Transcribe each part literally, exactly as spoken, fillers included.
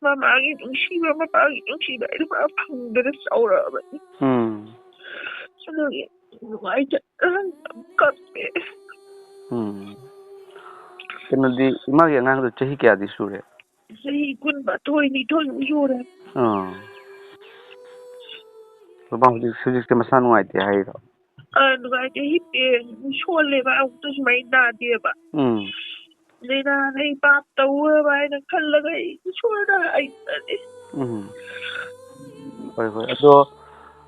ꯃꯃꯥꯒꯤ ꯅꯨꯡꯁꯤꯕ, ꯃꯄꯥꯒꯤ ꯅꯨꯡꯁꯤꯕ ꯍꯥꯏꯗꯣ ꯃꯥ ꯐꯪꯗꯅ ꯆꯥꯎꯔꯛꯑꯕꯅꯤ꯫ ꯎꯝ꯫ ꯑꯗꯨꯒꯤ ꯅꯨꯡꯉꯥꯏꯇꯗꯅ ꯌꯥꯝ ꯀꯞꯄꯦ꯫ ꯎꯝ꯫ ꯀꯩꯅꯣꯗꯤ, ꯏꯃꯥꯒꯤ ꯑꯉꯥꯡꯗꯣ ꯆꯍꯤ ꯀꯌꯥꯗꯤ ꯁꯨꯔꯦ? ꯆꯍꯤ ꯀꯨꯟꯃꯥꯊꯣꯏ, ꯅꯤꯊꯣꯏꯃꯨꯛ ꯁꯨꯔꯦ꯫ ꯑꯥ꯫ ꯕꯕꯥ ꯍꯧꯖꯤꯛ, ꯍꯧꯖꯤꯛꯁꯦ ꯃꯁꯥ ꯅꯨꯡꯉꯥꯏꯇꯦ ꯍꯥꯏꯔꯣ? ꯑꯥ, ꯅꯨꯡꯉꯥꯏꯇꯦ, ꯍꯤꯞꯄꯦ꯫ ꯁꯣꯜꯂꯦꯕ, ꯑꯃꯨꯛꯇ ꯁꯨꯃꯥꯏꯅ ꯅꯥꯗꯦꯕ꯫ ꯎꯝ꯫ ꯂꯥꯏꯅꯥ ꯂꯩ ꯄꯥꯞ ꯇꯧꯔꯕ ꯍꯥꯏꯅ ꯈꯜꯂꯒ ꯑꯩ ꯏꯁꯣꯔꯗ ꯍꯥꯏꯖꯔꯤ꯫ ꯎꯝ꯫ ꯍꯣꯏ, ꯍꯣꯏ꯫ ꯑꯗꯣ,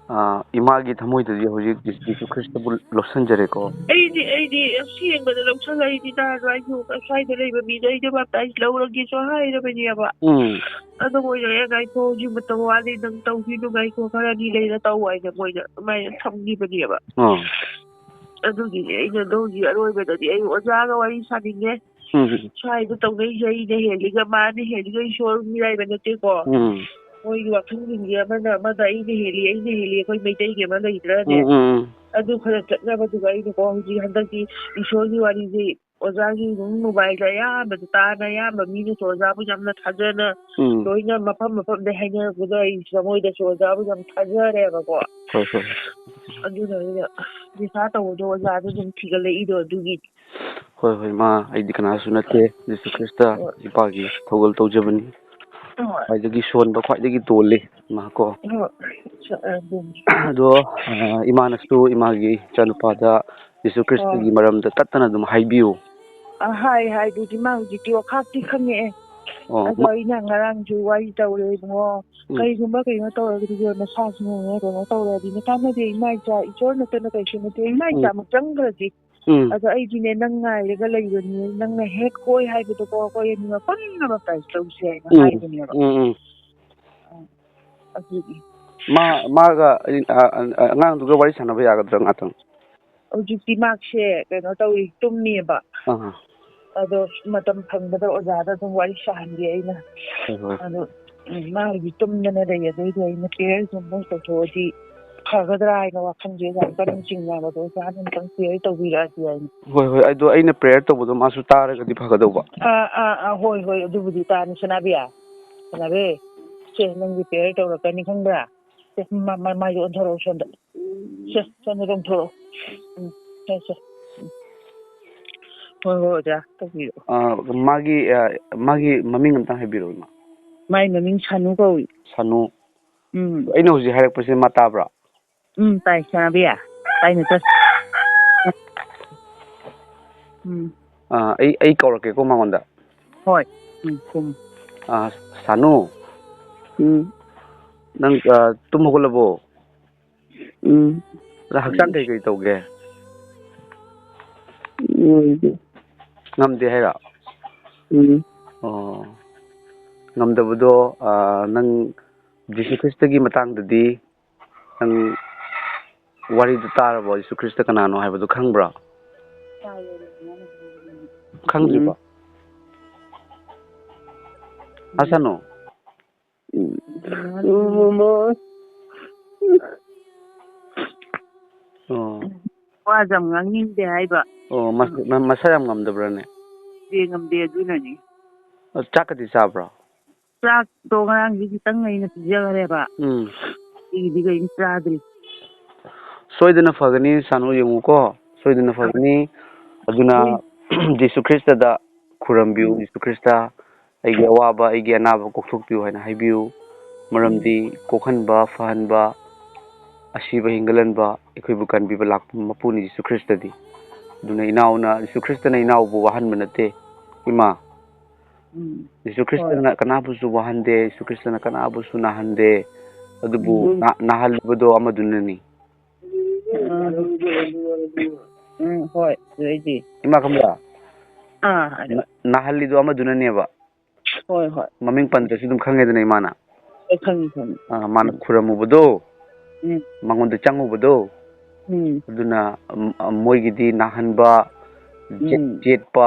ꯑꯥ, ꯏꯃꯥꯒꯤ ꯊꯃꯣꯏꯗꯗꯤ ꯍꯧꯖꯤꯛ ꯖꯤ-, ꯖꯤꯁꯨ ꯈ꯭ꯔꯤꯁꯇꯕꯨ ꯂꯧꯁꯤꯟꯖꯔꯦꯀꯣ? ꯑꯩꯗꯤ, ꯑꯩꯗꯤ ꯑꯁꯦꯡꯕꯗ ꯂꯧꯁꯤꯜꯂꯛꯏꯅꯤꯗ꯫ ꯑꯗꯣ ꯑꯩꯁꯨ ꯑꯁ꯭ꯋꯥꯏꯗ ꯂꯩꯕ ꯃꯤꯗ ꯑꯩꯗꯤ ꯕꯥꯞꯇꯥꯏꯖ ꯂꯧꯔꯒꯦꯁꯨ ꯍꯥꯏꯔꯕꯅꯦꯕ꯫ ꯎꯝ꯫ ꯑꯗꯣ ꯃꯣꯏꯅ, "ꯑꯦ, ꯉꯥꯏꯈꯣ, ꯍꯧꯖꯤꯛ ꯃꯇꯝ ꯋꯥꯠꯂꯤ, ꯅꯪ ꯇꯧꯈꯤꯅꯨ, ꯉꯥꯏꯈꯣ, ꯈꯔꯅꯤ ꯂꯩꯔ ꯇꯧ" ꯍꯥꯏꯅ ꯃꯣꯏꯅ ꯑꯗꯨꯃꯥꯏꯅ ꯊꯝꯈꯤꯕꯅꯦꯕ꯫ ꯑꯥ꯫ ꯑꯗꯨꯒꯤꯅꯦ ꯑꯩꯅ ꯑꯗꯣ ꯍꯧꯖꯤꯛ ꯑꯔꯣꯏꯕꯗꯗꯤ ꯑꯩ ꯑꯣꯖꯥꯒ ꯋꯥꯔꯤ ꯁꯥꯅꯤꯡꯉꯦ꯫ ꯎꯝ꯫ ꯁ꯭ꯋꯥꯏꯗ ꯇꯧꯅꯩꯁꯦ ꯑꯩꯅ ꯍꯦꯜꯂꯤꯒ ꯃꯥꯅ ꯍꯦꯜꯂꯤꯒ ꯏꯁꯣꯔ ꯃꯤꯔꯥꯏꯕ ꯅꯠꯇꯦꯀꯣ꯫ ꯎꯝ꯫ ꯃꯣꯏꯒꯤ ꯋꯥꯈꯜꯁꯤꯡꯁꯦ ꯑꯃꯅ ꯑꯃꯗ "ꯑꯩꯅ ꯍꯦꯜꯂꯤ, ꯑꯩꯅ ꯍꯦꯜꯂꯤ", ꯑꯩꯈꯣꯏ ꯃꯩꯇꯩꯒꯤ ꯑꯃ ꯂꯩꯇ꯭ꯔꯅꯦ? ꯎꯝ, ꯎꯝ, ꯎꯝ꯫ ꯑꯗꯨ ꯈꯔ ꯆꯠꯅꯕꯗꯨꯒ ꯑꯩꯅꯀꯣ ꯍꯧꯖꯤꯛ ꯍꯟꯗꯛꯇꯤ ꯏꯁꯣꯔꯒꯤ ꯋꯥꯔꯤꯁꯦ ꯑꯣꯖꯥꯒꯤ ꯑꯗꯨꯝ ꯃꯣꯕꯥꯏꯜꯗ ꯑꯌꯥꯝꯕꯗ ꯇꯥꯅ ꯑꯌꯥꯝꯕ ꯃꯤꯅꯁꯨ ꯑꯣꯖꯥꯕꯨ ꯌꯥꯝꯅ ꯊꯥꯖꯅ ꯎꯝ꯫ ꯂꯣꯏꯅ ꯃꯐꯝ ꯃꯐꯝꯗ ꯍꯥꯏꯅꯔꯛꯄꯗꯣ ꯑꯩ ꯊꯃꯣꯏꯗꯁꯨ ꯑꯣꯖꯥꯕꯨ ꯌꯥꯝ ꯊꯥꯖꯔꯦꯕꯀꯣ꯫ ꯍꯣꯏ, ꯍꯣꯏ꯫ ꯑꯗꯨꯅ ꯑꯩꯅ ꯄꯩꯁꯥ ꯇꯧꯕꯗꯣ ꯑꯣꯖꯥꯗ ꯑꯗꯨꯝ ꯊꯤꯒꯠꯂꯛꯏꯗꯣ ꯑꯗꯨꯒꯤ꯫ ꯍꯣꯏ, ꯍꯣꯏ, ꯃꯥ, ꯑꯩꯗꯤ ꯀꯅꯥꯁꯨ ꯅꯠꯇꯦ꯫ ꯖꯤꯁꯨ ꯈ꯭ꯔꯤꯁꯇ ꯍꯣꯏ꯫ ꯏꯄꯥꯒꯤ ꯊꯧꯒꯜ ꯇꯧꯖꯕꯅꯤ꯫ ꯍꯣꯏ꯫ ꯈ꯭ꯋꯥꯏꯗꯒꯤ ꯁꯣꯟꯕ, ꯈ꯭ꯋꯥꯏꯗꯒꯤ ꯇꯣꯜꯂꯤ ꯃꯥ ꯀꯣ꯫ ꯍꯣꯏ꯫ ꯑꯗꯨꯅꯤ꯫ ꯑꯗꯣ, ꯑ, ꯏꯃꯥꯅꯁꯨ ꯏꯃꯥꯒꯤ ꯏꯆꯥꯅꯨꯄꯥꯗ ꯖꯤꯁꯨ ꯈ꯭ꯔꯤꯁꯇꯒꯤ ꯑꯣ꯫ ꯃꯔꯝꯗ ꯇꯠꯇꯅ ꯑꯗꯨꯝ ꯍꯥꯏꯕꯤꯌꯨ꯫ ꯑ, ꯍꯥꯏ, ꯍꯥꯏ, ꯑꯗꯨꯗꯤ ꯃꯥ ꯍꯧꯖꯤꯛꯇꯤ ꯋꯥꯈꯥꯛꯇꯤ ꯈꯪꯉꯛꯑꯦ꯫ ꯑꯣ, ꯑꯗꯣ ꯃ-, ꯑꯩꯅ ꯉꯔꯥꯡꯁꯨ ꯋꯥꯔꯤ ꯇꯧꯔꯦ, "ꯏꯕꯨꯡꯉꯣ, ꯎꯝ꯫ ꯀꯔꯤꯒꯨꯝꯕ ꯀꯩꯅꯣ ꯇꯧꯔꯒꯗꯤ ꯅꯁꯥꯁꯤꯅꯅꯦ ꯀꯩꯅꯣ ꯇꯧꯔꯗꯤ ꯅꯁꯥꯅꯗꯤ ꯏꯃꯥ ꯏꯆꯥ, ꯏꯁꯣꯔ ꯅꯠꯇꯅ ꯀꯩꯁꯨ ꯅꯠꯇꯦ, ꯏꯃꯥ ꯎꯝ꯫ ꯏꯆꯥꯃꯛ ꯆꯪꯈ꯭ꯔꯗꯤ꯫ ꯎꯝ꯫ ꯑꯗꯣ ꯑꯩꯗꯤꯅꯦ ꯅꯪ ꯉꯥꯏꯔꯒ ꯂꯩꯕꯅꯤ, ꯅꯪꯅ ꯍꯦꯛ ꯍꯣꯏ ꯍꯥꯏꯕꯗꯀꯣ ꯑꯩꯈꯣꯏ ꯑꯅꯤꯃꯛ ꯄꯨꯟꯅ ꯕꯥꯞꯇꯥꯏꯖ ꯇꯧꯁꯦ" ꯍꯥꯏꯅ ꯎꯝ꯫ ꯍꯥꯏꯕꯅꯦꯕ꯫ ꯎꯝ, ꯎꯝ꯫ ꯑꯗꯨꯒꯤ꯫ ꯃꯥ, ꯃꯥꯒ, ꯑ, ꯑ, ꯑꯉꯥꯡꯗꯨꯒ ꯋꯥꯔꯤ ꯁꯥꯟꯅꯕ ꯌꯥꯒꯗ꯭ꯔꯥ ꯉꯥꯛꯇꯪ? ꯍꯧꯖꯤꯛꯇꯤ ꯃꯥꯁꯦ ꯀꯩꯅꯣ ꯇꯧꯔꯤ, ꯇꯨꯝꯃꯤꯕ꯫ ꯑꯥ꯫ ꯑꯗꯣ ꯃꯇꯝ ꯐꯪꯕꯗ ꯑꯣꯖꯥꯗ ꯑꯗꯨꯝ ꯋꯥꯔꯤ ꯁꯥꯍꯟꯒꯦ ꯑꯩꯅ꯫ ꯍꯣꯏ, ꯍꯣꯏ꯫ ꯑꯗꯣ, ꯎꯝ, ꯃꯥ ꯍꯧꯖꯤꯛ ꯇꯨꯝꯗꯅ ꯂꯩ, ꯑꯗꯨꯏꯗꯣ ꯑꯩꯅ prayer ꯁꯨꯝ ꯑꯃꯨꯛ ꯇꯧꯊꯣꯛꯑꯗꯤ ꯐꯒꯗ꯭ꯔꯥ ꯍꯥꯏꯅ ꯋꯥꯈꯜꯁꯦ ꯌꯥꯝ ꯀꯟꯅ ꯆꯤꯡꯅꯕꯗꯣ, ꯑꯣꯖꯥꯅ ꯑꯝꯇꯪ prayer ꯇꯧꯕꯤꯔꯛꯑꯗꯤ ꯍꯥꯏꯅ꯫ ꯍꯣꯏ, ꯍꯣꯏ, ꯑꯗꯣ ꯑꯩꯅ prayer ꯇꯧꯕꯗꯣ ꯃꯥꯁꯨ ꯇꯥꯔꯒꯗꯤ ꯐꯒꯗꯧꯕ꯫ ꯑꯥ, ꯑꯥ, ꯑꯥ, ꯍꯣꯏ, ꯍꯣꯏ, ꯑꯗꯨꯕꯨꯗꯤ ꯇꯥꯅꯤ, ꯁꯅꯥꯕꯤ꯫ ꯁꯥꯟꯅꯕꯤ, ꯁꯦ, ꯅꯪ repair ꯇꯧꯔꯛꯀꯅꯤ ꯈꯪꯕ꯭ꯔꯥ? ꯁꯦ, ꯃꯥ-, ꯃꯥ-, ꯃꯥꯏꯗꯣ ꯑꯣꯟꯊꯣꯔꯛꯑꯣ ꯁꯣꯝꯗ꯫ ꯁꯦ, ꯁꯣꯝꯗ ꯑꯣꯟꯊꯣꯔꯛꯑꯣ꯫ ꯎꯝ, ꯁꯦ, ꯁꯦ꯫ ꯎꯝ꯫ ꯍꯣꯏ, ꯍꯣꯏ, ꯑꯣꯖꯥ, ꯇꯧꯕꯤꯔꯣ꯫ ꯑ, ꯃꯥꯒꯤ, ꯑ, ꯃꯥꯒꯤ ꯃꯃꯤꯡ ꯑꯝꯇꯪ ꯍꯥꯏꯕꯤꯔꯛꯑꯣ, ꯏꯃꯥ꯫ ꯃꯥꯏ ꯃꯃꯤꯡ ꯁꯥꯅꯨ ꯀꯧꯏ꯫ ꯁꯥꯅꯨ꯫ ꯎꯝ꯫ ꯑꯩꯅ ꯍꯧꯖꯤꯛ ꯍꯥꯏꯔꯛꯄꯁꯦ ꯃꯥ ꯇꯥꯕ꯭ꯔꯥ? ꯎꯝ, ꯇꯥꯏ, ꯁꯥꯅꯕꯤ꯫ ꯇꯥꯏꯅꯦ, ꯇꯥꯏ꯫ ꯎꯝ꯫ ꯑꯥ, ꯑꯩ, ꯑꯩ ꯀꯧꯔꯛꯀꯦꯀꯣ ꯃꯉꯣꯟꯗ꯫ ꯍꯣꯏ꯫ ꯎꯝ, ꯎꯝ꯫ ꯑꯥ, ꯁꯥꯅꯨ꯫ ꯎꯝ꯫ ꯅꯪ, ꯑꯥ, ꯇꯨꯝ ꯍꯧꯒꯠꯂꯕꯣ? ꯎꯝ꯫ ꯑꯗ ꯍꯛꯆꯥꯡ ꯀꯩ ꯀꯩ ꯇꯧꯒꯦ? ꯎꯝ꯫ ꯉꯝꯗꯦ ꯍꯥꯏꯔꯣ? ꯎꯝ꯫ ꯑꯣ꯫ ꯉꯝꯗꯕꯗꯣ, ꯑꯥ, ꯅꯪ ꯖꯤꯁꯨ ꯈ꯭ꯔꯤꯁꯇꯒꯤ ꯃꯇꯥꯡꯗꯗꯤ ꯅꯪ ꯋꯥꯔꯤꯗꯨ ꯇꯥꯔꯕꯣ? ꯖꯤꯁꯨ ꯈ꯭ꯔꯤꯁꯇ ꯀꯅꯥꯅꯣ ꯍꯥꯏꯕꯗꯨ ꯈꯪꯕ꯭ꯔꯣ? ꯈꯪꯗ꯭ꯔꯤꯕꯣ? ꯎꯝ꯫ ꯍꯥꯁꯅꯨ꯫ ꯎꯝ꯫ ꯑꯣ꯫ ꯋꯥꯁꯦ ꯌꯥꯝ ꯉꯥꯡꯅꯤꯡꯗꯦ ꯍꯥꯏꯕ꯫ ꯑꯣ, ꯃꯁ-, ꯃ-, ꯃꯁꯥ ꯌꯥꯝ ꯉꯝꯗꯕ꯭ꯔꯥꯅꯦ? ꯉꯝꯗꯦ, ꯉꯝꯗꯦ, ꯑꯗꯨꯅꯅꯤ꯫ ꯑ, ꯆꯥꯛꯀꯗꯤ ꯆꯥꯕ꯭ꯔꯣ? ꯆꯥꯛꯇꯣ ꯉꯔꯥꯡꯗꯤ ꯈꯤꯇꯪ ꯑꯩꯅ ꯄꯤꯖꯈ꯭ꯔꯦꯕ꯫ ꯎꯝ꯫ ꯑꯩꯒꯤꯗꯤ ꯀꯩꯝ ꯆꯥꯗ꯭ꯔꯤ꯫ ꯁꯣꯏꯗꯅ ꯐꯒꯅꯤ, ꯁꯥꯅꯨ, ꯌꯦꯡꯉꯨꯀꯣ꯫ ꯁꯣꯏꯗꯅ ꯐꯒꯅꯤ꯫ ꯑꯗꯨꯅ ꯎꯝ꯫ ꯖꯤꯁꯨ ꯈ꯭ꯔꯤꯁꯇꯗ ꯈꯨꯔꯨꯝꯕꯤꯌꯨ, ꯎꯝ꯫ ꯖꯤꯁꯨ ꯈ꯭ꯔꯤꯁꯇ, ꯑꯩꯒꯤ ꯑꯋꯥꯕ, ꯑꯩꯒꯤ ꯑꯅꯥꯕ ꯀꯣꯛꯊꯣꯛꯄꯤꯌꯨ ꯍꯥꯏꯅ ꯍꯥꯏꯕꯤꯌꯨ꯫ ꯃꯔꯝꯗꯤ ꯎꯝ꯫ ꯀꯣꯛꯍꯟꯕ, ꯐꯍꯟꯕ, ꯑꯁꯤꯕ ꯍꯤꯡꯒꯠꯍꯟꯕ, ꯑꯩꯈꯣꯏꯕꯨ ꯀꯟꯕꯤꯕ ꯂꯥꯛꯄ ꯃꯄꯨꯅꯤ ꯖꯤꯁꯨ ꯈ꯭ꯔꯤꯁꯇꯗꯤ꯫ ꯑꯗꯨꯅ ꯏꯅꯥꯎꯅ, ꯖꯤꯁꯨ ꯈ꯭ꯔꯤꯁꯇꯅ ꯏꯅꯥꯎꯕꯨ ꯋꯥꯍꯟꯕ ꯅꯠꯇꯦ, ꯏꯃꯥ꯫ ꯎꯝ꯫ ꯖꯤꯁꯨ ꯍꯣꯏ꯫ ꯈ꯭ꯔꯤꯁꯇꯅ ꯀꯅꯥꯕꯨꯁꯨ ꯋꯥꯍꯟꯗꯦ, ꯖꯤꯁꯨ ꯈ꯭ꯔꯤꯁꯇꯅ ꯀꯅꯥꯕꯨꯁꯨ ꯅꯥꯍꯟꯗꯦ꯫ ꯑꯗꯨꯕꯨ ꯎꯝ꯫ ꯅꯥ-, ꯅꯥꯍꯜꯂꯤꯕꯗꯣ ꯑꯃꯗꯨꯅꯅꯤ꯫ ꯑꯥ꯫ ꯎꯝ, ꯍꯣꯏ, ꯑꯗꯨ ꯑꯩꯗꯤ꯫ ꯏꯃꯥ ꯀꯃꯂꯥ? ꯑꯥ, ꯍꯥꯏꯔꯣ꯫ ꯅꯥ-, ꯅꯥꯍꯜꯂꯤꯗꯣ ꯑꯃꯗꯨꯅꯅꯦꯕ꯫ ꯍꯣꯏ, ꯍꯣꯏ꯫ ꯃꯃꯤꯡ ꯄꯟꯗ꯭ꯔꯁꯨ ꯑꯗꯨꯝ ꯈꯪꯉꯦꯗꯅ ꯏꯃꯥꯅ꯫ ꯍꯣꯏ, ꯈꯪꯉꯤ, ꯈꯪꯉꯤ꯫ ꯑꯥ, ꯃꯥꯅ ꯎꯝ꯫ ꯈꯨꯔꯝꯃꯨꯕꯗꯣ, ꯎꯝ꯫ ꯃꯉꯣꯟꯗ ꯆꯪꯉꯨꯕꯗꯣ, ꯎꯝ꯫ ꯑꯗꯨꯅ, ꯎꯝ, ꯃꯣꯏꯒꯤꯗꯤ ꯅꯥꯍꯟꯕ, ꯆꯦꯠ-, ꯎꯝ꯫ ꯆꯦꯠꯄ,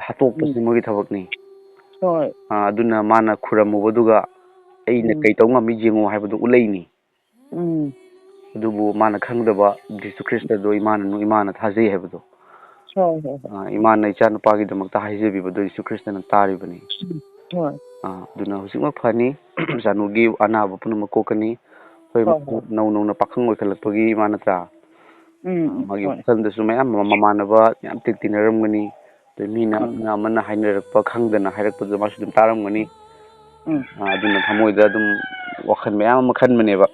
ꯍꯥꯠꯇꯣꯛꯄꯁꯤ ꯎꯝ꯫ ꯃꯣꯏꯒꯤ ꯊꯕꯛꯅꯤ꯫ ꯍꯣꯏ꯫ ꯑꯥ, ꯑꯗꯨꯅ ꯃꯥꯅ ꯈꯨꯔꯝꯃꯨꯕꯗꯨꯒ ꯑꯩꯅ ꯎꯝ꯫ ꯀꯩ ꯇꯧ ꯉꯝꯃꯤ ꯌꯦꯡꯉꯣ ꯍꯥꯏꯕꯗꯨ ꯎꯠꯂꯛꯏꯅꯤ꯫ ꯎꯝ꯫ ꯑꯗꯨꯕꯨ ꯃꯥꯅ ꯈꯪꯗꯕ ꯖꯤꯁꯨ ꯈ꯭ꯔꯤꯁꯇꯗꯣ ꯏꯃꯥꯅ, ꯏꯃꯥꯅ ꯊꯥꯖꯩ ꯍꯥꯏꯕꯗꯣ꯫ ꯍꯣꯏ, ꯍꯣꯏ, ꯍꯣꯏ꯫ ꯑꯥ, ꯏꯃꯥꯅ ꯏꯆꯥꯅꯨꯄꯥꯒꯤꯗꯃꯛꯇ ꯍꯥꯏꯖꯕꯤꯕꯗꯣ ꯖꯤꯁꯨ ꯈ꯭ꯔꯤꯁꯇꯅ ꯇꯥꯔꯤꯕꯅꯤ꯫ ꯎꯝ, ꯍꯣꯏ꯫ ꯑꯥ, ꯑꯗꯨꯅ ꯍꯧꯖꯤꯛꯃꯛ ꯐꯅꯤ꯫ ꯏꯆꯥꯅꯨꯒꯤ ꯑꯅꯥꯕ ꯄꯨꯝꯅꯃꯛ ꯀꯣꯛꯀꯅꯤ꯫ ꯑꯩꯈꯣꯏ ꯍꯣꯏ, ꯍꯣꯏ꯫ ꯅꯧ ꯅꯧꯅ ꯄꯥꯈꯪ ꯑꯣꯏꯈꯠꯂꯛꯄꯒꯤ ꯏꯃꯥ ꯅꯠꯇ꯭ꯔꯥ? ꯎꯝ, ꯎꯝ, ꯃꯥꯒꯤ ꯍꯣꯏ꯫ ꯋꯥꯈꯜꯗꯁꯨ ꯃꯌꯥꯝ ꯑꯃ ꯃꯃꯥꯟꯅꯕ ꯃꯌꯥꯝ ꯇꯤ-, ꯇꯤꯟꯅꯔꯝꯒꯅꯤ꯫ ꯑꯗꯩ ꯃꯤꯅ ꯎꯝ꯫ ꯑꯃꯅ ꯑꯃꯅ ꯍꯥꯏꯅꯔꯛꯄ ꯈꯪꯗꯅ ꯍꯥꯏꯔꯛꯄꯗꯨ ꯃꯥꯁꯨ ꯑꯗꯨꯝ ꯇꯥꯔꯝꯒꯅꯤ꯫ ꯎꯝ꯫ ꯑꯥ, ꯑꯗꯨꯅ ꯊꯃꯣꯏꯗ ꯑꯗꯨꯝ ꯋꯥꯈꯜ ꯃꯌꯥꯝ ꯑꯃ ꯈꯟꯕꯅꯦꯕ꯫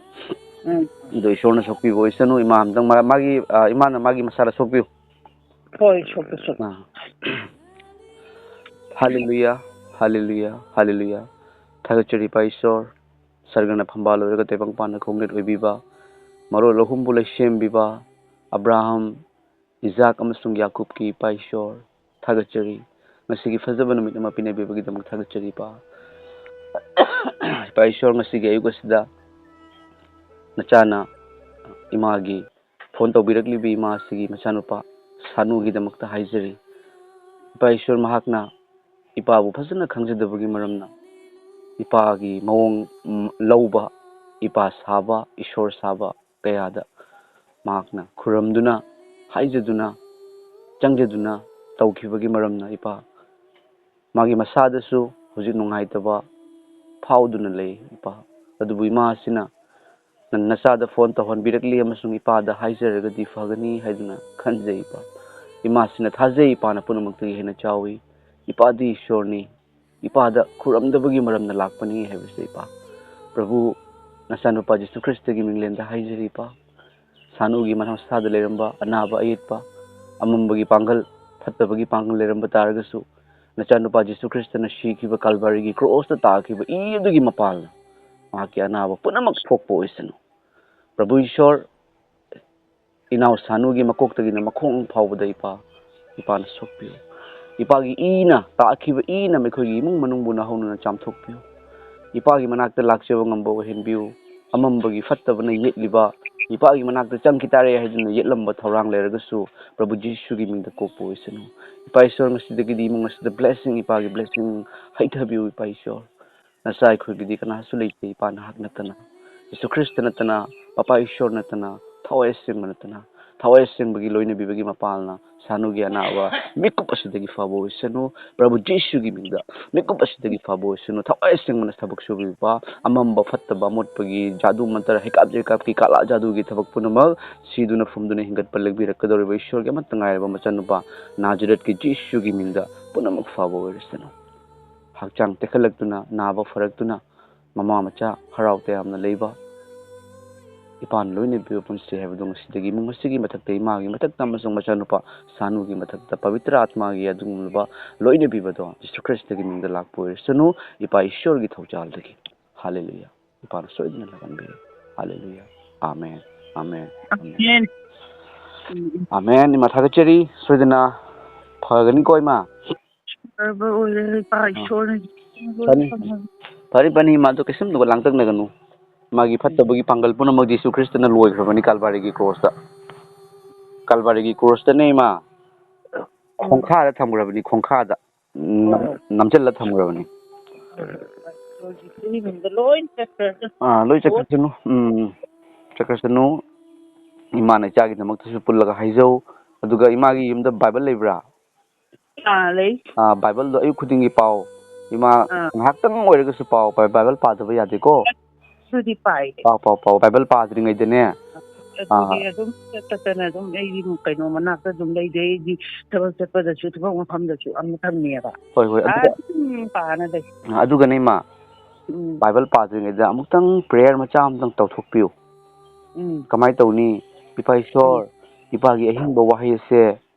ꯎꯝ꯫ ꯑꯗꯣ ꯏꯁꯣꯔꯅ ꯁꯣꯛꯄꯤꯕ ꯑꯣꯏꯁꯅꯨ꯫ ꯏꯃꯥ ꯑꯝꯇꯪ ꯃꯥ-, ꯃꯥꯒꯤ, ꯑꯥ, ꯏꯃꯥꯅ ꯃꯥꯒꯤ ꯃꯁꯥꯗ ꯁꯣꯛꯄꯤꯌꯨ꯫ ꯍꯣꯏ, ꯁꯣꯛꯄꯤꯌꯨ, ꯁꯣꯛꯄꯤꯌꯨ꯫ ꯑꯥ꯫ ꯍꯥꯂꯦꯂꯨꯌꯥ, ꯍꯥꯂꯦꯂꯨꯌꯥ, ꯍꯥꯂꯦꯂꯨꯌꯥ꯫ ꯊꯥꯒꯠꯆꯔꯤ ꯏꯄꯥ ꯏꯁꯣꯔ, ꯁꯔꯒꯅ ꯐꯝꯕꯥꯜ ꯑꯣꯏꯔꯒ ꯇꯥꯏꯕꯪꯄꯥꯟꯅ ꯈꯣꯡꯅꯦꯠ ꯑꯣꯏꯕꯤꯕ, ꯃꯔꯣꯜ ꯑꯍꯨꯝꯕꯨ ꯂꯩꯁꯦꯝꯕꯤꯕ, ꯑꯕ꯭ꯔꯥꯍꯝ, ꯏꯖꯥꯛ ꯑꯃꯁꯨꯡ ꯌꯥꯀꯨꯕꯀꯤ ꯏꯄꯥ ꯏꯁꯣꯔ, ꯊꯥꯒꯠꯆꯔꯤ꯫ ꯉꯁꯤꯒꯤ ꯐꯖꯕ ꯅꯨꯃꯤꯠ ꯑꯃ ꯄꯤꯅꯕꯤꯕꯒꯤꯗꯃꯛ ꯊꯥꯒꯠꯆꯔꯤ ꯏꯄꯥ꯫ ꯏꯄꯥ ꯏꯁꯣꯔ, ꯉꯁꯤꯒꯤ ꯑꯌꯨꯛ ꯑꯁꯤꯗ ꯅꯆꯥꯅ ꯏꯃꯥꯒꯤ ꯐꯣꯟ ꯇꯧꯕꯤꯔꯛꯂꯤꯕ ꯏꯃꯥ ꯑꯁꯤꯒꯤ ꯃꯆꯥꯅꯨꯄꯥ ꯁꯥꯅꯨꯒꯤꯗꯃꯛꯇ ꯍꯥꯏꯖꯔꯤ꯫ ꯏꯄꯥ ꯏꯁꯣꯔ, ꯃꯍꯥꯛꯅ ꯏꯄꯥꯕꯨ ꯐꯖꯅ ꯈꯪꯖꯗꯕꯒꯤ ꯃꯔꯝꯅ ꯏꯄꯥꯒꯤ ꯃꯑꯣꯡ, ꯎꯝ, ꯂꯧꯕ, ꯏꯄꯥ ꯁꯥꯕ, ꯏꯁꯣꯔ ꯁꯥꯕ ꯀꯌꯥꯗ ꯃꯍꯥꯛꯅ ꯈꯨꯔꯝꯗꯨꯅ, ꯍꯥꯏꯖꯗꯨꯅ, ꯆꯪꯖꯗꯨꯅ ꯇꯧꯈꯤꯕꯒꯤ ꯃꯔꯝꯅ ꯏꯄꯥ ꯃꯥꯒꯤ ꯃꯁꯥꯗꯁꯨ ꯍꯧꯖꯤꯛ ꯅꯨꯡꯉꯥꯏꯇꯕ ꯐꯥꯎꯗꯨꯅ ꯂꯩ, ꯏꯄꯥ꯫ ꯑꯗꯨꯕꯨ ꯏꯃꯥ ꯑꯁꯤꯅ ꯅꯪ ꯅꯆꯥꯗ ꯐꯣꯟ ꯇꯧꯍꯟꯕꯤꯔꯛꯂꯤ ꯑꯃꯁꯨꯡ ꯏꯄꯥꯗ ꯍꯥꯏꯖꯔꯒꯗꯤ ꯐꯒꯅꯤ ꯍꯥꯏꯗꯨꯅ ꯈꯟꯖꯩ, ꯏꯄꯥ꯫ ꯏꯃꯥꯁꯤꯅ ꯊꯥꯖꯩ ꯏꯄꯥꯅ ꯄꯨꯝꯅꯃꯛꯇꯒꯤ ꯍꯦꯟꯅ ꯆꯥꯎꯏ꯫ ꯏꯄꯥꯗꯤ ꯏꯁꯣꯔꯅꯤ꯫ ꯏꯄꯥꯗ ꯈꯨꯔꯝꯗꯕꯒꯤ ꯃꯔꯝꯅ ꯂꯥꯛꯄꯅꯤ ꯍꯥꯏꯕꯁꯦ, ꯏꯄꯥ꯫ ꯄ꯭ꯔꯚꯨ, ꯅꯆꯥꯅꯨꯄꯥ ꯖꯤꯁꯨ ꯈ꯭ꯔꯤꯁꯇꯒꯤ ꯃꯤꯡꯂꯦꯟꯗ ꯍꯥꯏꯖꯔꯤ, ꯏꯄꯥ꯫ ꯁꯥꯅꯨꯒꯤ ꯃꯁꯥꯗ ꯂꯩꯔꯝꯕ ꯑꯅꯥꯕ ꯑꯌꯦꯠꯄ, ꯑꯃꯝꯕꯒꯤ ꯄꯥꯡꯒꯜ, ꯐꯠꯇꯕꯒꯤ ꯄꯥꯡꯒꯜ ꯂꯩꯔꯝꯕ ꯇꯥꯔꯒꯁꯨ, ꯅꯆꯥꯅꯨꯄꯥ ꯖꯤꯁꯨ ꯈ꯭ꯔꯤꯁꯇꯅ ꯁꯤꯈꯤꯕ ꯀꯜꯚꯔꯤꯒꯤ ꯀ꯭ꯔꯣꯁꯇ ꯇꯥꯈꯤꯕ ꯏ ꯑꯗꯨꯒꯤ ꯃꯄꯥꯜꯅ ꯃꯍꯥꯛꯀꯤ ꯑꯅꯥꯕ ꯄꯨꯝꯅꯃꯛ ꯊꯣꯛꯄ ꯑꯣꯏꯁꯅꯨ꯫ ꯄ꯭ꯔꯚꯨ ꯏꯁꯣꯔ, ꯏꯅꯥꯎ ꯁꯥꯅꯨꯒꯤ ꯃꯀꯣꯛꯇꯒꯤꯅ ꯃꯈꯣꯡ ꯐꯥꯎꯕꯗ ꯏꯄꯥ, ꯏꯄꯥꯅ ꯁꯣꯛꯄꯤꯌꯨ꯫ ꯏꯄꯥꯒꯤ ꯏꯅ, ꯇꯥꯈꯤꯕ ꯏꯅ ꯃꯈꯣꯏꯒꯤ ꯏꯃꯨꯡ ꯃꯅꯨꯡꯕꯨ ꯅꯍꯧꯅꯅ ꯆꯥꯝꯊꯣꯛꯄꯤꯌꯨ꯫ ꯏꯄꯥꯒꯤ ꯃꯅꯥꯛꯇ ꯂꯥꯛꯆꯕ ꯉꯝꯕ ꯑꯣꯏꯍꯟꯕꯤꯌꯨ꯫ ꯑꯃꯝꯕꯒꯤ ꯐꯠꯇꯕꯅ ꯌꯦꯠꯂꯤꯕ, ꯏꯄꯥꯒꯤ ꯃꯅꯥꯛꯇ ꯆꯪꯈꯤ ꯇꯥꯔꯦ ꯍꯥꯏꯗꯨꯅ ꯌꯦꯠꯂꯝꯕ ꯊꯧꯔꯥꯡ ꯂꯩꯔꯒꯁꯨ, ꯄ꯭ꯔꯚꯨ ꯖꯤꯁꯨꯒꯤ ꯃꯤꯡꯗ ꯀꯣꯛꯄ ꯑꯣꯏꯁꯅꯨ꯫ ꯏꯄꯥ ꯏꯁꯣꯔ, ꯉꯁꯤꯗꯒꯤꯗꯤ ꯏꯃꯨꯡ ꯑꯁꯤꯗ blessing, ꯏꯄꯥꯒꯤ blessing ꯍꯩꯊꯕꯤꯌꯨ, ꯏꯄꯥ ꯏꯁꯣꯔ꯫ ꯅꯆꯥ ꯑꯩꯈꯣꯏꯒꯤꯗꯤ ꯀꯅꯥꯁꯨ ꯂꯩꯇꯦ, ꯏꯄꯥ ꯅꯍꯥꯛ ꯅꯠꯇꯅ, ꯖꯤꯁꯨ ꯈ꯭ꯔꯤꯁꯇ ꯅꯠꯇꯅ, ꯄꯄꯥ ꯏꯁꯣꯔ ꯅꯠꯇꯅ, ꯊꯋꯥꯏ ꯑꯁꯦꯡꯕ ꯅꯠꯇꯅ꯫ ꯊꯋꯥꯏ ꯑꯁꯦꯡꯕꯒꯤ ꯂꯣꯏꯅꯕꯤꯕꯒꯤ ꯃꯄꯥꯜꯅ ꯁꯥꯅꯨꯒꯤ ꯑꯅꯥꯕ ꯃꯤꯀꯨꯞ ꯑꯁꯤꯗꯒꯤ ꯐꯕ ꯑꯣꯏꯁꯅꯨ꯫ ꯄ꯭ꯔꯚꯨ ꯖꯤꯁꯨꯒꯤ ꯃꯤꯡꯗ ꯃꯤꯀꯨꯞ ꯑꯁꯤꯗꯒꯤ ꯐꯕ ꯑꯣꯏꯁꯅꯨ꯫ ꯊꯋꯥꯏ ꯑꯁꯦꯡꯕꯅ ꯊꯕꯛ ꯁꯨꯕꯤꯕ, ꯑꯃꯝꯕ, ꯐꯠꯇꯕ, ꯑꯃꯣꯠꯄꯒꯤ ꯖꯥꯗꯨ ꯃꯟꯇꯔ, ꯍꯩꯀꯥꯞ ꯖꯩꯀꯥꯞꯀꯤ ꯀꯥꯂꯥ ꯖꯥꯗꯨꯒꯤ ꯊꯕꯛ ꯄꯨꯝꯅꯃꯛ ꯁꯤꯗꯨꯅ ꯐꯨꯝꯗꯨꯅ ꯍꯤꯡꯒꯠꯄ ꯂꯦꯡꯕꯤꯔꯛꯀꯗꯧꯔꯤꯕ ꯏꯁꯣꯔꯒꯤ ꯑꯃꯠꯇ ꯉꯥꯏꯔꯕ ꯃꯆꯥꯅꯨꯄꯥ ꯅꯥꯖꯔꯦꯠꯀꯤ ꯖꯤꯁꯨꯒꯤ ꯃꯤꯡꯗ ꯄꯨꯝꯅꯃꯛ ꯐꯕ ꯑꯣꯏꯔꯁꯅꯨ꯫ ꯍꯛꯆꯥꯡ ꯇꯦꯛꯈꯠꯂꯛꯇꯨꯅ, ꯅꯥꯕ ꯐꯔꯛꯇꯨꯅ, ꯃꯃꯥ ꯃꯆꯥ ꯍꯔꯥꯎ ꯇꯌꯥꯝꯅ ꯂꯩꯕ, ꯏꯄꯥꯅ ꯂꯣꯏꯅ ꯄꯤꯕ ꯄꯨꯟꯁꯤ ꯍꯥꯏꯕꯗꯣ ꯉꯁꯤꯗꯒꯤ, ꯉꯁꯤꯒꯤ ꯃꯊꯛꯇ ꯏꯃꯥꯒꯤ ꯃꯊꯛꯇ ꯑꯃꯁꯨꯡ ꯃꯆꯥꯅꯨꯄꯥ ꯁꯥꯅꯨꯒꯤ ꯃꯊꯛꯇ ꯄꯕꯤꯇ꯭ꯔ ꯑꯥꯠꯃꯥꯒꯤ ꯑꯗꯨꯒꯨꯝꯂꯕ ꯂꯣꯏꯅ ꯄꯤꯕꯗꯣ ꯖꯤꯁꯨ ꯈ꯭ꯔꯤꯁꯇꯒꯤ ꯃꯤꯡꯗ ꯂꯥꯛꯄ ꯑꯣꯏꯔꯁꯅꯨ, ꯏꯄꯥ ꯏꯁꯣꯔꯒꯤ ꯊꯧꯖꯥꯜꯗꯒꯤ꯫ ꯍꯥꯂꯦꯂꯨꯌꯥ꯫ ꯏꯄꯥꯅ ꯁꯣꯏꯗꯅ ꯂꯥꯛꯍꯟꯕꯤꯔꯦ꯫ Hallelujah. Amen, amen, amen. Amen. ꯎꯝ, ꯎꯝ꯫ ꯑꯃꯦꯟ꯫ ꯏꯃꯥ ꯊꯥꯒꯠꯆꯔꯤ꯫ ꯁꯣꯏꯗꯅ ꯐꯒꯅꯤꯀꯣ, ꯏꯃꯥ? ꯐꯕ ꯑꯣꯏꯔꯦ, ꯏꯄꯥ ꯑꯥ꯫ ꯏꯁꯣꯔꯅ ꯐꯅꯤ꯫ ꯐꯔꯦ, ꯐꯅꯤ, ꯏꯃꯥꯗꯣ ꯀꯩꯁꯨꯝꯗꯨꯒ ꯂꯥꯡꯇꯛꯅꯒꯅꯨ꯫ ꯃꯥꯒꯤ ꯐꯠꯇꯕꯒꯤ ꯄꯥꯡꯒꯜ ꯄꯨꯝꯅꯃꯛ ꯖꯤꯁꯨ ꯈ꯭ꯔꯤꯁꯇꯅ ꯂꯣꯏꯈ꯭ꯔꯕꯅꯤ ꯀꯥꯜꯚꯥꯔꯤꯒꯤ ꯀ꯭ꯔꯣꯁꯇ꯫ ꯀꯥꯜꯚꯥꯔꯤꯒꯤ ꯀ꯭ꯔꯣꯁꯇꯅꯦ, ꯏꯃꯥ꯫ ꯎꯝ꯫ ꯈꯣꯡꯈꯥꯗ ꯊꯝꯈ꯭ꯔꯕꯅꯤ, ꯈꯣꯡꯈꯥꯗ꯫ ꯅꯝ-, ꯍꯣꯏ, ꯍꯣꯏ꯫ ꯅꯝꯁꯤꯜꯂ ꯊꯝꯈ꯭ꯔꯕꯅꯤ꯫ ꯍꯧꯖꯤꯛꯇꯤ ꯃꯤꯡꯗ ꯂꯣꯏ ꯆꯠꯈ꯭ꯔꯦ꯫ ꯑꯥ, ꯂꯣꯏ ꯆꯠꯈ꯭ꯔꯁꯅꯨ꯫ ꯎꯝ, ꯆꯠꯈ꯭ꯔꯁꯅꯨ꯫ ꯏꯃꯥꯅ ꯏꯆꯥꯒꯤꯗꯃꯛꯇꯁꯨ ꯄꯨꯜꯂꯒ ꯍꯥꯏꯖꯧ꯫ ꯑꯗꯨꯒ ꯏꯃꯥꯒꯤ ꯌꯨꯝꯗ ꯕꯥꯏꯕꯜ ꯂꯩꯕ꯭ꯔꯥ? ꯑꯥ, ꯂꯩ꯫ ꯑꯥ, ꯕꯥꯏꯕꯜꯗꯣ ꯑꯌꯨꯛ ꯈꯨꯗꯤꯡꯒꯤ ꯄꯥꯎ꯫ ꯏꯃꯥ, ꯑꯥ꯫ ꯉꯥꯏꯍꯥꯛꯇꯪ ꯑꯣꯏꯔꯒꯁꯨ ꯄꯥꯎ꯫ ꯕꯥꯏ-, ꯕꯥꯏꯕꯜ ꯄꯥꯗꯕ ꯌꯥꯗꯦꯀꯣ꯫ ꯑꯗꯨꯗꯤ ꯄꯥꯏ꯫ ꯄꯥꯎ, ꯄꯥꯎ, ꯄꯥꯎ꯫ ꯕꯥꯏꯕꯜ ꯄꯥꯗ꯭ꯔꯤꯉꯩꯗꯅꯦ꯫ ꯑꯗꯨꯗꯤ ꯑꯥ꯫ ꯑꯗꯨꯝ ꯆꯠꯇꯅ ꯑꯗꯨꯝ ꯑꯩꯗꯤ ꯀꯩꯅꯣ ꯃꯅꯥꯛꯇ ꯑꯗꯨꯝ ꯂꯩꯗꯦ꯫ ꯑꯩꯗꯤ ꯊꯕꯛ ꯆꯠꯄꯗꯁꯨ, ꯊꯕꯛ ꯃꯐꯝꯗꯁꯨ ꯑꯃ ꯊꯝꯃꯦꯕ꯫ ꯍꯣꯏ, ꯍꯣꯏ꯫ ꯑꯗꯨꯒ, ꯑꯗꯨꯝ ꯄꯥꯅ ꯂꯩ꯫ ꯑꯗꯨꯒꯅꯦ, ꯏꯃꯥ, ꯎꯝ꯫ ꯕꯥꯏꯕꯜ ꯄꯥꯗ꯭ꯔꯤꯉꯩꯗ ꯑꯃꯨꯛꯇꯪ ꯄ꯭ꯔꯦꯌꯔ ꯃꯆꯥ ꯑꯃꯇꯪ ꯇꯧꯊꯣꯛꯄꯤꯌꯨ꯫ ꯎꯝ꯫ ꯀꯃꯥꯏꯅ ꯇꯧꯅꯤ? ꯏꯄꯥ ꯏꯁꯣꯔ, ꯎꯝ꯫ ꯏꯄꯥꯒꯤ ꯑꯍꯤꯡꯕ ꯋꯥꯍꯩ ꯑꯁꯦ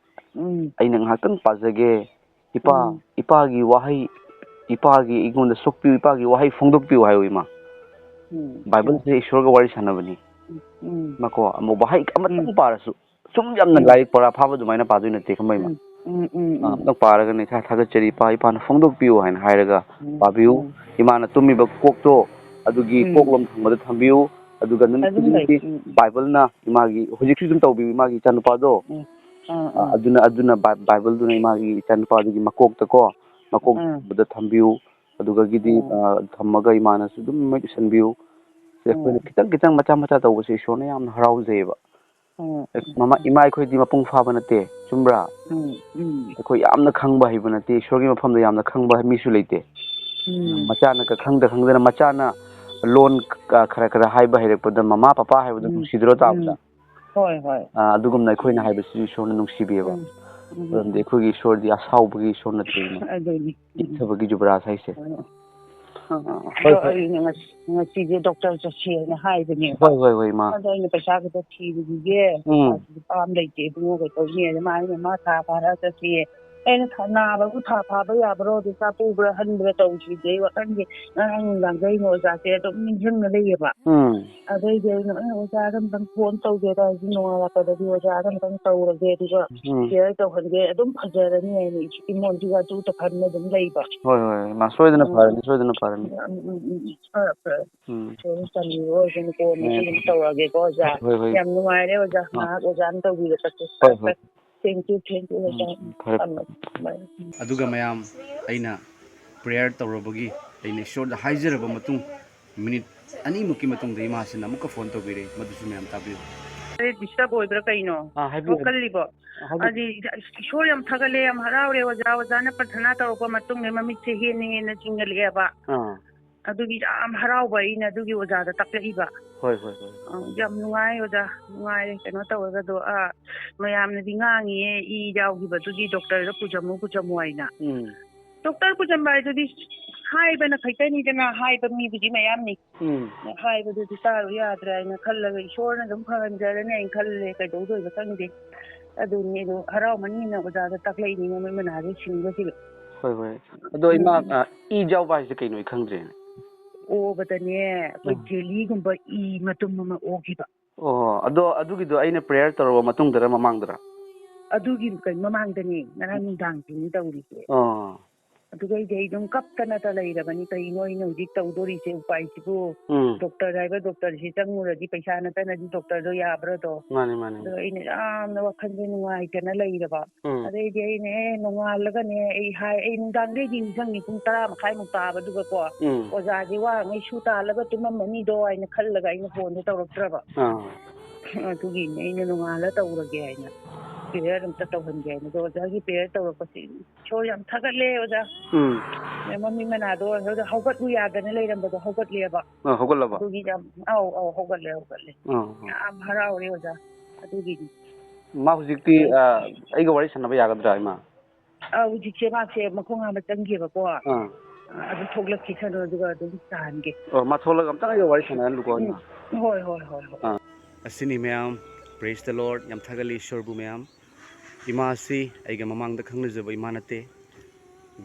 ꯎꯝ꯫ ꯑꯩꯅ ꯉꯥꯏꯍꯥꯛꯇꯪ ꯄꯥꯖꯒꯦ꯫ ꯏꯄꯥ, ꯎꯝ꯫ ꯏꯄꯥꯒꯤ ꯋꯥꯍꯩ, ꯏꯄꯥꯒꯤ ꯑꯩꯉꯣꯟꯗ ꯁꯣꯛꯄꯤꯌꯨ, ꯏꯄꯥꯒꯤ ꯋꯥꯍꯩ ꯐꯣꯡꯗꯣꯛꯄꯤꯌꯨ ꯍꯥꯏꯌꯨ, ꯏꯃꯥ꯫ ꯎꯝ꯫ ꯕꯥꯏꯕꯜꯁꯦ ꯏꯁꯣꯔꯒ ꯋꯥꯔꯤ ꯁꯥꯟꯅꯕꯅꯤ꯫ ꯎꯝ꯫ ꯃꯀꯣ, ꯑꯃꯨꯛ ꯋꯥꯍꯩ ꯑꯃꯇꯪ ꯎꯝ꯫ ꯄꯥꯔꯁꯨ, ꯁꯨꯝ ꯌꯥꯝꯅ ꯎꯝ꯫ ꯂꯥꯏꯔꯤꯛ ꯄꯔꯥ ꯐꯥꯕ ꯑꯗꯨꯃꯥꯏꯅ ꯄꯥꯗꯣꯏ ꯅꯠꯇꯦ, ꯈꯪꯕ, ꯏꯃꯥ? ꯎꯝ, ꯎꯝ, ꯎꯝ, ꯑꯥ, ꯎꯝ꯫ ꯑꯃꯇꯪ ꯄꯥꯔꯒꯅꯦ, "ꯏꯁꯥ ꯊꯥꯒꯠꯆꯔꯤ, ꯏꯄꯥ, ꯏꯄꯥꯅ ꯐꯣꯡꯗꯣꯛꯄꯤꯌꯨ" ꯍꯥꯏꯅ ꯍꯥꯏꯔꯒ ꯎꯝ, ꯄꯥꯕꯤꯌꯨ꯫ ꯎꯝ꯫ ꯏꯃꯥꯅ ꯇꯨꯝꯃꯤꯕ ꯀꯣꯛꯇꯣ, ꯑꯗꯨꯒꯤ ꯎꯝ꯫ ꯀꯣꯛꯂꯣꯝ ꯊꯪꯕꯗ ꯊꯝꯕꯤꯌꯨ꯫ ꯑꯗꯨꯒ ꯅꯨꯃꯤꯠ ꯑꯗꯨꯝ ꯂꯩ꯫ ꯈꯨꯗꯤꯡꯒꯤ ꯎꯝ, ꯎꯝ꯫ ꯕꯥꯏꯕꯜꯅ ꯏꯃꯥꯒꯤ, ꯍꯧꯖꯤꯛꯁꯨ ꯑꯗꯨꯝ ꯇꯧꯕꯤꯌꯨ, ꯏꯃꯥꯒꯤ ꯏꯆꯥꯅꯨꯄꯥꯗꯣ꯫ ꯎꯝ꯫ ꯑꯥ, ꯑꯥ, ꯑꯥ꯫ ꯑꯗꯨꯅ, ꯑꯗꯨꯅ ꯕꯥꯏ-, ꯕꯥꯏꯕꯜꯗꯨꯅ ꯏꯃꯥꯒꯤ ꯏꯆꯥꯅꯨꯄꯥꯗꯨꯒꯤ ꯃꯀꯣꯛꯇꯀꯣ, ꯃꯀꯣꯛ ꯑꯥ꯫ ꯊꯝꯕꯗ ꯊꯝꯕꯤꯌꯨ꯫ ꯑꯗꯨꯒꯒꯤꯗꯤ, ꯑꯥ꯫ ꯑꯥ, ꯊꯝꯃꯒ ꯏꯃꯥꯅꯁꯨ ꯑꯗꯨꯝ ꯃꯩ ꯏꯁꯟꯕꯤꯌꯨ꯫ ꯁꯤ ꯑꯩꯈꯣꯏꯅ ꯑꯥ꯫ ꯈꯤꯇꯪ ꯈꯤꯇꯪ ꯃꯆꯥ ꯃꯆꯥ ꯇꯧꯕꯁꯦ ꯏꯁꯣꯔꯅ ꯌꯥꯝꯅ ꯍꯔꯥꯎꯖꯩꯌꯦꯕ꯫ ꯎꯝ, ꯎꯝ, ꯃꯃꯥ, ꯎꯝ꯫ ꯏꯃꯥ ꯑꯩꯈꯣꯏꯗꯤ ꯃꯄꯨꯡ ꯐꯥꯕ ꯅꯠꯇꯦ, ꯆꯨꯝꯕ꯭ꯔꯥ? ꯎꯝ, ꯎꯝ꯫ ꯑꯩꯈꯣꯏ ꯌꯥꯝꯅ ꯈꯪꯕ ꯍꯩꯕ ꯅꯠꯇꯦ, ꯏꯁꯣꯔꯒꯤ ꯃꯐꯝꯗ ꯌꯥꯝꯅ ꯈꯪꯕ ꯃꯤꯁꯨ ꯂꯩꯇꯦ꯫ ꯎꯝ꯫ ꯃꯆꯥꯅ ꯈꯪꯗ ꯈꯪꯗꯅ ꯃꯆꯥꯅ ꯂꯣꯟ ꯈꯔ ꯈꯔ ꯍꯥꯏꯕ ꯍꯩꯔꯛꯄꯗ ꯃꯃꯥ ꯄꯄꯥ ꯍꯥꯏꯕꯗꯣ ꯎꯝ, ꯅꯨꯡꯁꯤꯗ꯭ꯔꯣ ꯇꯥꯕꯗ? ꯎꯝ꯫ ꯍꯣꯏ, ꯍꯣꯏ꯫ ꯑꯥ, ꯑꯗꯨꯒꯨꯝꯅ ꯑꯩꯈꯣꯏꯅ ꯎꯝ꯫ ꯍꯥꯏꯕꯁꯤꯁꯨ ꯏꯁꯣꯔꯅ ꯅꯨꯡꯁꯤꯕꯤꯌꯦꯕ꯫ ꯎꯝ, ꯎꯝ, ꯃꯔꯝꯗꯤ ꯎꯝ꯫ ꯑꯩꯈꯣꯏꯒꯤ ꯏꯁꯣꯔꯗꯤ ꯑꯁꯥꯎꯕꯒꯤ ꯏꯁꯣꯔ ꯅꯠꯇꯦ, ꯏꯃꯥ꯫ ꯑꯗꯨꯅꯤ꯫ ꯎꯝ꯫ ꯏꯪꯊꯕꯒꯤ ꯖꯨꯕꯔꯥꯖ ꯍꯥꯏꯁꯦ꯫ ꯑ, ꯑ, ꯍꯣꯏ, ꯑꯗꯣ ꯍꯣꯏ꯫ ꯑꯩꯅ ꯉꯁꯤ, ꯉꯁꯤꯁꯦ ꯗꯣꯛꯇꯔ ꯆꯠꯁꯦꯅ ꯍꯥꯏꯕꯅꯦꯕ꯫ ꯍꯣꯏ, ꯍꯣꯏ, ꯍꯣꯏ, ꯏꯃꯥ꯫ ꯑꯗꯣ ꯑꯩꯅ ꯄꯩꯁꯥ ꯈꯤꯇ ꯊꯤꯔꯨꯈꯤꯒꯦ꯫ ꯎꯝ꯫ ꯄꯩꯁꯥꯁꯤꯗꯤ ꯄꯥꯝ ꯂꯩꯇꯦ ꯏꯕꯨꯡꯉꯣ, ꯀꯩꯗꯧꯅꯤ? ꯑꯗ ꯃꯥ, ꯑꯩꯅ ꯃꯥ ꯊꯥ ꯐꯥꯔ ꯆꯠꯁꯦ꯫ ꯑꯩꯅ ꯊꯥ ꯅꯥꯕꯕꯨ ꯊꯥ ꯐꯥꯕ ꯌꯥꯕ꯭ꯔꯣ? ꯑꯗꯨ ꯆꯥꯛ ꯄꯨꯕ꯭ꯔꯥ ꯍꯟꯕ꯭ꯔꯥ ꯇꯧꯁꯤꯗꯤ ꯑꯩ ꯋꯥꯈꯜꯁꯦ ꯉꯔꯥꯡ ꯅꯨꯡꯗꯥꯡꯗꯩ ꯑꯩꯅ ꯑꯣꯖꯥꯁꯦ ꯑꯗꯨꯝ ꯅꯤꯡꯁꯤꯡꯉ ꯂꯩꯌꯦꯕ꯫ ꯎꯝ꯫ ꯑꯗꯩꯗꯤ ꯑꯩꯅ, "ꯑꯩ ꯑꯣꯖꯥꯗ ꯑꯝꯇꯪ ꯐꯣꯟ ꯇꯧꯒꯦꯗ, ꯑꯩꯗꯤ ꯅꯣꯡꯉꯥꯜꯂꯛꯄꯗꯗꯤ ꯑꯣꯖꯥꯗ ꯑꯝꯇꯪ ꯇꯧꯔꯒꯦ, ꯑꯗꯨꯒ ꯎꯝ꯫ ꯁꯤꯌꯔ ꯇꯧꯍꯟꯒꯦ, ꯑꯗꯨꯝ ꯐꯖꯔꯅꯤ" ꯍꯥꯏꯅ ꯏꯃꯣꯟꯁꯤꯒ ꯑꯗꯨ ꯇꯧꯍꯟꯅ ꯑꯗꯨꯝ ꯂꯩꯕ꯫ ꯍꯣꯏ, ꯍꯣꯏ, ꯏꯃꯥ, ꯁꯣꯏꯗꯅ ꯎꯝ꯫ ꯐꯔꯅꯤ, ꯁꯣꯏꯗꯅ ꯐꯔꯅꯤ꯫ ꯎꯝ, ꯎꯝ, ꯎꯝ, ꯎꯝ꯫ ꯐꯔꯦ, ꯐꯔꯦ꯫ ꯎꯝ꯫ ꯁꯣꯏꯗꯅ ꯆꯪꯕꯤꯔꯣ, ꯑꯩꯁꯨ ꯀꯣꯟꯅ ꯎꯝ꯫ ꯑꯗꯨꯝ ꯇꯧꯔꯛꯑꯒꯦꯀꯣ, ꯑꯣꯖꯥ꯫ ꯍꯣꯏ, ꯍꯣꯏ꯫ ꯌꯥꯝ ꯅꯨꯡꯉꯥꯏꯔꯦ, ꯑꯣꯖꯥ꯫ ꯑꯥ꯫ ꯉꯥꯏꯍꯥꯛ ꯑꯣꯖꯥꯅ ꯇꯧꯕꯤꯕ ꯆꯠꯁꯦ꯫ ꯍꯣꯏ, ꯐꯔꯦ, ꯍꯣꯏ꯫ ꯐꯔꯦ꯫ Thank you, thank you, ꯎꯝ, ꯑꯣꯖꯥ꯫ ꯎꯝ, ꯐꯔꯦ꯫ ꯊꯝꯃꯦ, ꯊꯝꯃꯦ꯫ ꯎꯝ꯫ ꯑꯗꯨꯒ ꯃꯌꯥꯝ, ꯑꯩꯅ prayer ꯇꯧꯔꯕꯒꯤ, ꯑꯩꯅ ꯏꯁꯣꯔꯗ ꯍꯥꯏꯖꯔꯕ ꯃꯇꯨꯡ, ꯃꯤꯅꯤꯠ ꯑꯅꯤꯃꯨꯛꯀꯤ ꯃꯇꯨꯡꯗ ꯏꯃꯥꯁꯤꯅ ꯑꯃꯨꯛꯀ ꯐꯣꯟ ꯇꯧꯕꯤꯔꯛꯏ, ꯃꯗꯨꯁꯨ ꯃꯌꯥꯝ ꯇꯥꯕꯤꯌꯨ꯫ ꯑꯦ, disturb ꯑꯣꯏꯕ꯭ꯔꯥ ꯀꯩꯅꯣ? ꯑꯥ, ꯍꯥꯏꯕꯤꯌꯨ, ꯍꯥꯏꯕꯤꯌꯨ꯫ ꯋꯥꯈꯜꯂꯤꯕꯣ? ꯑꯥ, ꯍꯥꯏꯕꯤꯌꯨ꯫ ꯑꯗꯨꯗꯤ ꯏꯁꯣꯔ ꯌꯥꯝ ꯊꯥꯒꯠꯂꯦ, ꯌꯥꯝ ꯍꯔꯥꯎꯔꯦ ꯑꯣꯖꯥ꯫ ꯑꯣꯖꯥꯅ ꯄ꯭ꯔꯊꯅꯥ ꯇꯧꯔꯛꯄ ꯃꯇꯨꯡꯗ ꯃꯃꯤꯠꯁꯦ ꯍꯦꯟꯅ ꯍꯦꯟꯅ ꯆꯤꯡꯍꯠꯂꯛꯑꯦꯕ꯫ ꯑꯥ꯫ ꯑꯗꯨꯒꯤ ꯌꯥꯝ ꯍꯔꯥꯎꯕ ꯑꯩꯅ ꯑꯗꯨꯒꯤ ꯑꯣꯖꯥꯗ ꯇꯥꯛꯂꯛꯏꯕ꯫ ꯍꯣꯏ, ꯍꯣꯏ, ꯍꯣꯏ꯫ ꯑ, ꯌꯥꯝ ꯅꯨꯡꯉꯥꯏ ꯑꯣꯖꯥ, ꯅꯨꯡꯉꯥꯏꯔꯦ꯫ ꯀꯩꯅꯣ ꯇꯧꯔꯒ ꯑꯗꯣ, ꯑꯥ, ꯃꯌꯥꯝꯅꯗꯤ ꯉꯥꯡꯉꯤꯌꯦ, ꯏ ꯌꯥꯎꯈꯤꯕꯗꯨꯒꯤ ꯗꯣꯛꯇꯔꯗ ꯄꯨꯖꯃꯨ, ꯄꯨꯖꯃꯨ ꯍꯥꯏꯅ꯫ ꯎꯝ꯫ ꯗꯣꯛꯇꯔ ꯄꯨꯖꯟꯕ ꯍꯥꯏꯗꯨꯗꯤ ꯍꯥꯏꯕꯅ ꯈꯛꯇꯅꯤꯗꯅ, ꯍꯥꯏꯕ ꯃꯤꯕꯨꯗꯤ ꯃꯌꯥꯝꯅꯤ꯫ ꯎꯝ꯫ ꯍꯥꯏꯕꯗꯨꯗꯤ ꯇꯥꯔꯨ ꯌꯥꯗ꯭ꯔꯦ ꯍꯥꯏꯅ ꯈꯜꯂꯒ ꯏꯁꯣꯔꯅ ꯑꯗꯨꯝ ꯐꯍꯟꯖꯔꯅꯤ ꯍꯥꯏꯅ ꯈꯜꯂꯦ, ꯀꯩꯗꯧꯗꯣꯏꯕ ꯈꯪꯗꯦ꯫ ꯑꯗꯨꯅꯤ, ꯑꯗꯨ ꯍꯔꯥꯎꯃꯟꯒꯤꯅ ꯑꯣꯖꯥꯗ ꯇꯥꯛꯂꯛꯏꯅꯤ, ꯃꯃꯤꯠ ꯃꯅꯥꯁꯦ ꯁꯤꯡꯕꯁꯤꯗ꯫ ꯍꯣꯏ, ꯍꯣꯏ꯫ ꯑꯗꯣ ꯏꯃꯥ, ꯎꯝ, ꯎꯝ꯫ ꯑ, ꯏ ꯌꯥꯎꯕ ꯍꯥꯏꯁꯦ ꯀꯩꯅꯣ? ꯑꯩ ꯈꯪꯗ꯭ꯔꯦꯅꯦ꯫ ꯑꯣꯕꯗꯅꯦ, ꯑꯩꯈꯣꯏ ꯎꯝ꯫ ꯖꯦꯂꯤꯒꯨꯝꯕ ꯏ ꯃꯇꯨꯝ ꯑꯃ ꯑꯣꯈꯤꯕ꯫ ꯑꯣ, ꯑꯗꯣ ꯑꯗꯨꯒꯤꯗꯣ ꯑꯩꯅ prayer ꯇꯧꯔꯕ ꯃꯇꯨꯡꯗꯔ ꯃꯃꯥꯡꯗꯔ? ꯑꯗꯨꯒꯤ ꯀꯩꯅꯣ ꯃꯃꯥꯡꯗꯅꯦ, ꯉꯔꯥꯡ ꯅꯨꯡꯗꯥꯡꯁꯤꯅꯦ ꯇꯧꯔꯤꯁꯦ꯫ ꯑꯣ꯫ ꯑꯗꯨꯗꯩꯗꯤ ꯑꯩ ꯑꯗꯨꯝ ꯀꯞꯇꯅꯇ ꯂꯩꯔꯕꯅꯤ, ꯀꯩꯅꯣ ꯑꯩꯅ ꯍꯧꯖꯤꯛ ꯇꯧꯗꯣꯔꯤꯁꯦ ꯎꯄꯥꯏꯁꯤꯕꯨ? ꯎꯝ꯫ ꯗꯣꯛꯇꯔ ꯍꯥꯏꯕ ꯗꯣꯛꯇꯔꯁꯤ ꯆꯪꯉꯨꯔꯗꯤ ꯄꯩꯁꯥ ꯅꯠꯇꯅꯗꯤ ꯗꯣꯛꯇꯔꯗꯣ ꯌꯥꯕ꯭ꯔꯗꯣ? ꯃꯥꯅꯤ, ꯃꯥꯅꯤ꯫ ꯑꯗꯣ ꯑꯩꯅ ꯌꯥꯝꯅ ꯋꯥꯈꯜꯁꯦ ꯅꯨꯡꯉꯥꯏꯇꯅ ꯂꯩꯔꯕ꯫ ꯎꯝ꯫ ꯑꯗꯩꯗꯤ ꯑꯩꯅ, "ꯑꯦ, ꯅꯣꯡꯉꯥꯜꯂꯒꯅꯦ ꯑꯩ ꯍꯥꯏ", ꯑꯩ ꯅꯨꯡꯗꯥꯡꯗꯩꯗꯤ ꯅꯤꯡꯁꯤꯡꯉꯤ, ꯄꯨꯡ ꯇꯔꯥ ꯃꯈꯥꯏꯃꯨꯛ ꯇꯥꯕꯗꯨꯒꯀꯣ, ꯎꯝ꯫ ꯑꯣꯖꯥꯁꯦ ꯋꯥꯉꯩ ꯁꯨ ꯇꯥꯜꯂꯒ ꯇꯨꯝꯃꯝꯃꯅꯤꯗꯣ ꯍꯥꯏꯅ ꯈꯜꯂꯒ ꯑꯩꯅ ꯐꯣꯟꯁꯦ ꯇꯧꯔꯛꯇ꯭ꯔꯕ꯫ ꯑꯥ꯫ ꯑꯗꯨꯒꯤꯅꯦ ꯑꯩꯅ ꯅꯣꯡꯉꯥꯜꯂ ꯇꯧꯔꯒꯦ ꯍꯥꯏꯅ, ꯄ꯭ꯔꯦꯌꯔ ꯑꯝꯇ ꯇꯧꯍꯟꯒꯦ ꯍꯥꯏꯅ꯫ ꯑꯗꯣ ꯑꯣꯖꯥꯒꯤ ꯄ꯭ꯔꯦꯌꯔ ꯇꯧꯔꯛꯄꯁꯤ ꯏꯁꯣꯔ ꯌꯥꯝ ꯊꯥꯒꯠꯂꯦ ꯑꯣꯖꯥ꯫ ꯎꯝ ꯃꯃꯤꯠ ꯃꯅꯥꯗꯣ ꯍꯧꯖꯤꯛ ꯍꯧꯒꯠꯂꯨ ꯌꯥꯗꯅ ꯂꯩꯔꯝꯕꯗꯣ ꯍꯧꯒꯠꯂꯦꯕ꯫ ꯑ, ꯍꯧꯒꯠꯂꯕ? ꯑꯗꯨꯒꯤ ꯌꯥꯝ, ꯑꯧ ꯑꯧ, ꯍꯧꯒꯠꯂꯦ ꯍꯧꯒꯠꯂꯦ꯫ ꯑꯥ, ꯑꯥ. ꯌꯥꯝ ꯍꯔꯥꯎꯔꯦ ꯑꯣꯖꯥ꯫ ꯑꯗꯨꯒꯤꯅꯤ꯫ ꯃꯥ ꯍꯧꯖꯤꯛꯇꯤ, ꯑ, ꯑꯩꯒ ꯋꯥꯔꯤ ꯁꯥꯟꯅꯕ ꯌꯥꯒꯗ꯭ꯔꯥ, ꯏꯃꯥ? ꯑ, ꯍꯧꯖꯤꯛꯁꯦ ꯃꯥꯁꯦ ꯃꯈꯣꯡ ꯍꯥꯝꯕ ꯆꯪꯈꯤꯕꯀꯣ꯫ ꯑꯥ. ꯑ, ꯑꯗꯨ ꯊꯣꯛꯂꯛꯈꯤꯁꯅꯨ, ꯑꯗꯨꯒ ꯑꯗꯨꯝ ꯆꯥꯍꯟꯒꯦ꯫ ꯑꯣ, ꯃꯥ ꯊꯣꯛꯂꯒ ꯑꯝꯇꯪ ꯑꯩꯒ ꯋꯥꯔꯤ ꯁꯥꯟꯅꯍꯜꯂꯨꯀꯣ, ꯏꯃꯥ. ꯎꯝ, ꯍꯣꯏ ꯍꯣꯏ ꯍꯣꯏ ꯍꯣꯏ꯫ ꯑꯥ. ꯑꯁꯤꯅꯤ ꯃꯌꯥꯝ, praise the Lord, ꯌꯥꯝ ꯊꯥꯒꯠꯂꯤ ꯏꯁꯣꯔꯕꯨ ꯃꯌꯥꯝ. ꯏꯃꯥ ꯑꯁꯤ ꯑꯩꯒ ꯃꯃꯥꯡꯗ ꯈꯪꯅꯖꯕ ꯏꯃꯥ ꯅꯠꯇꯦ,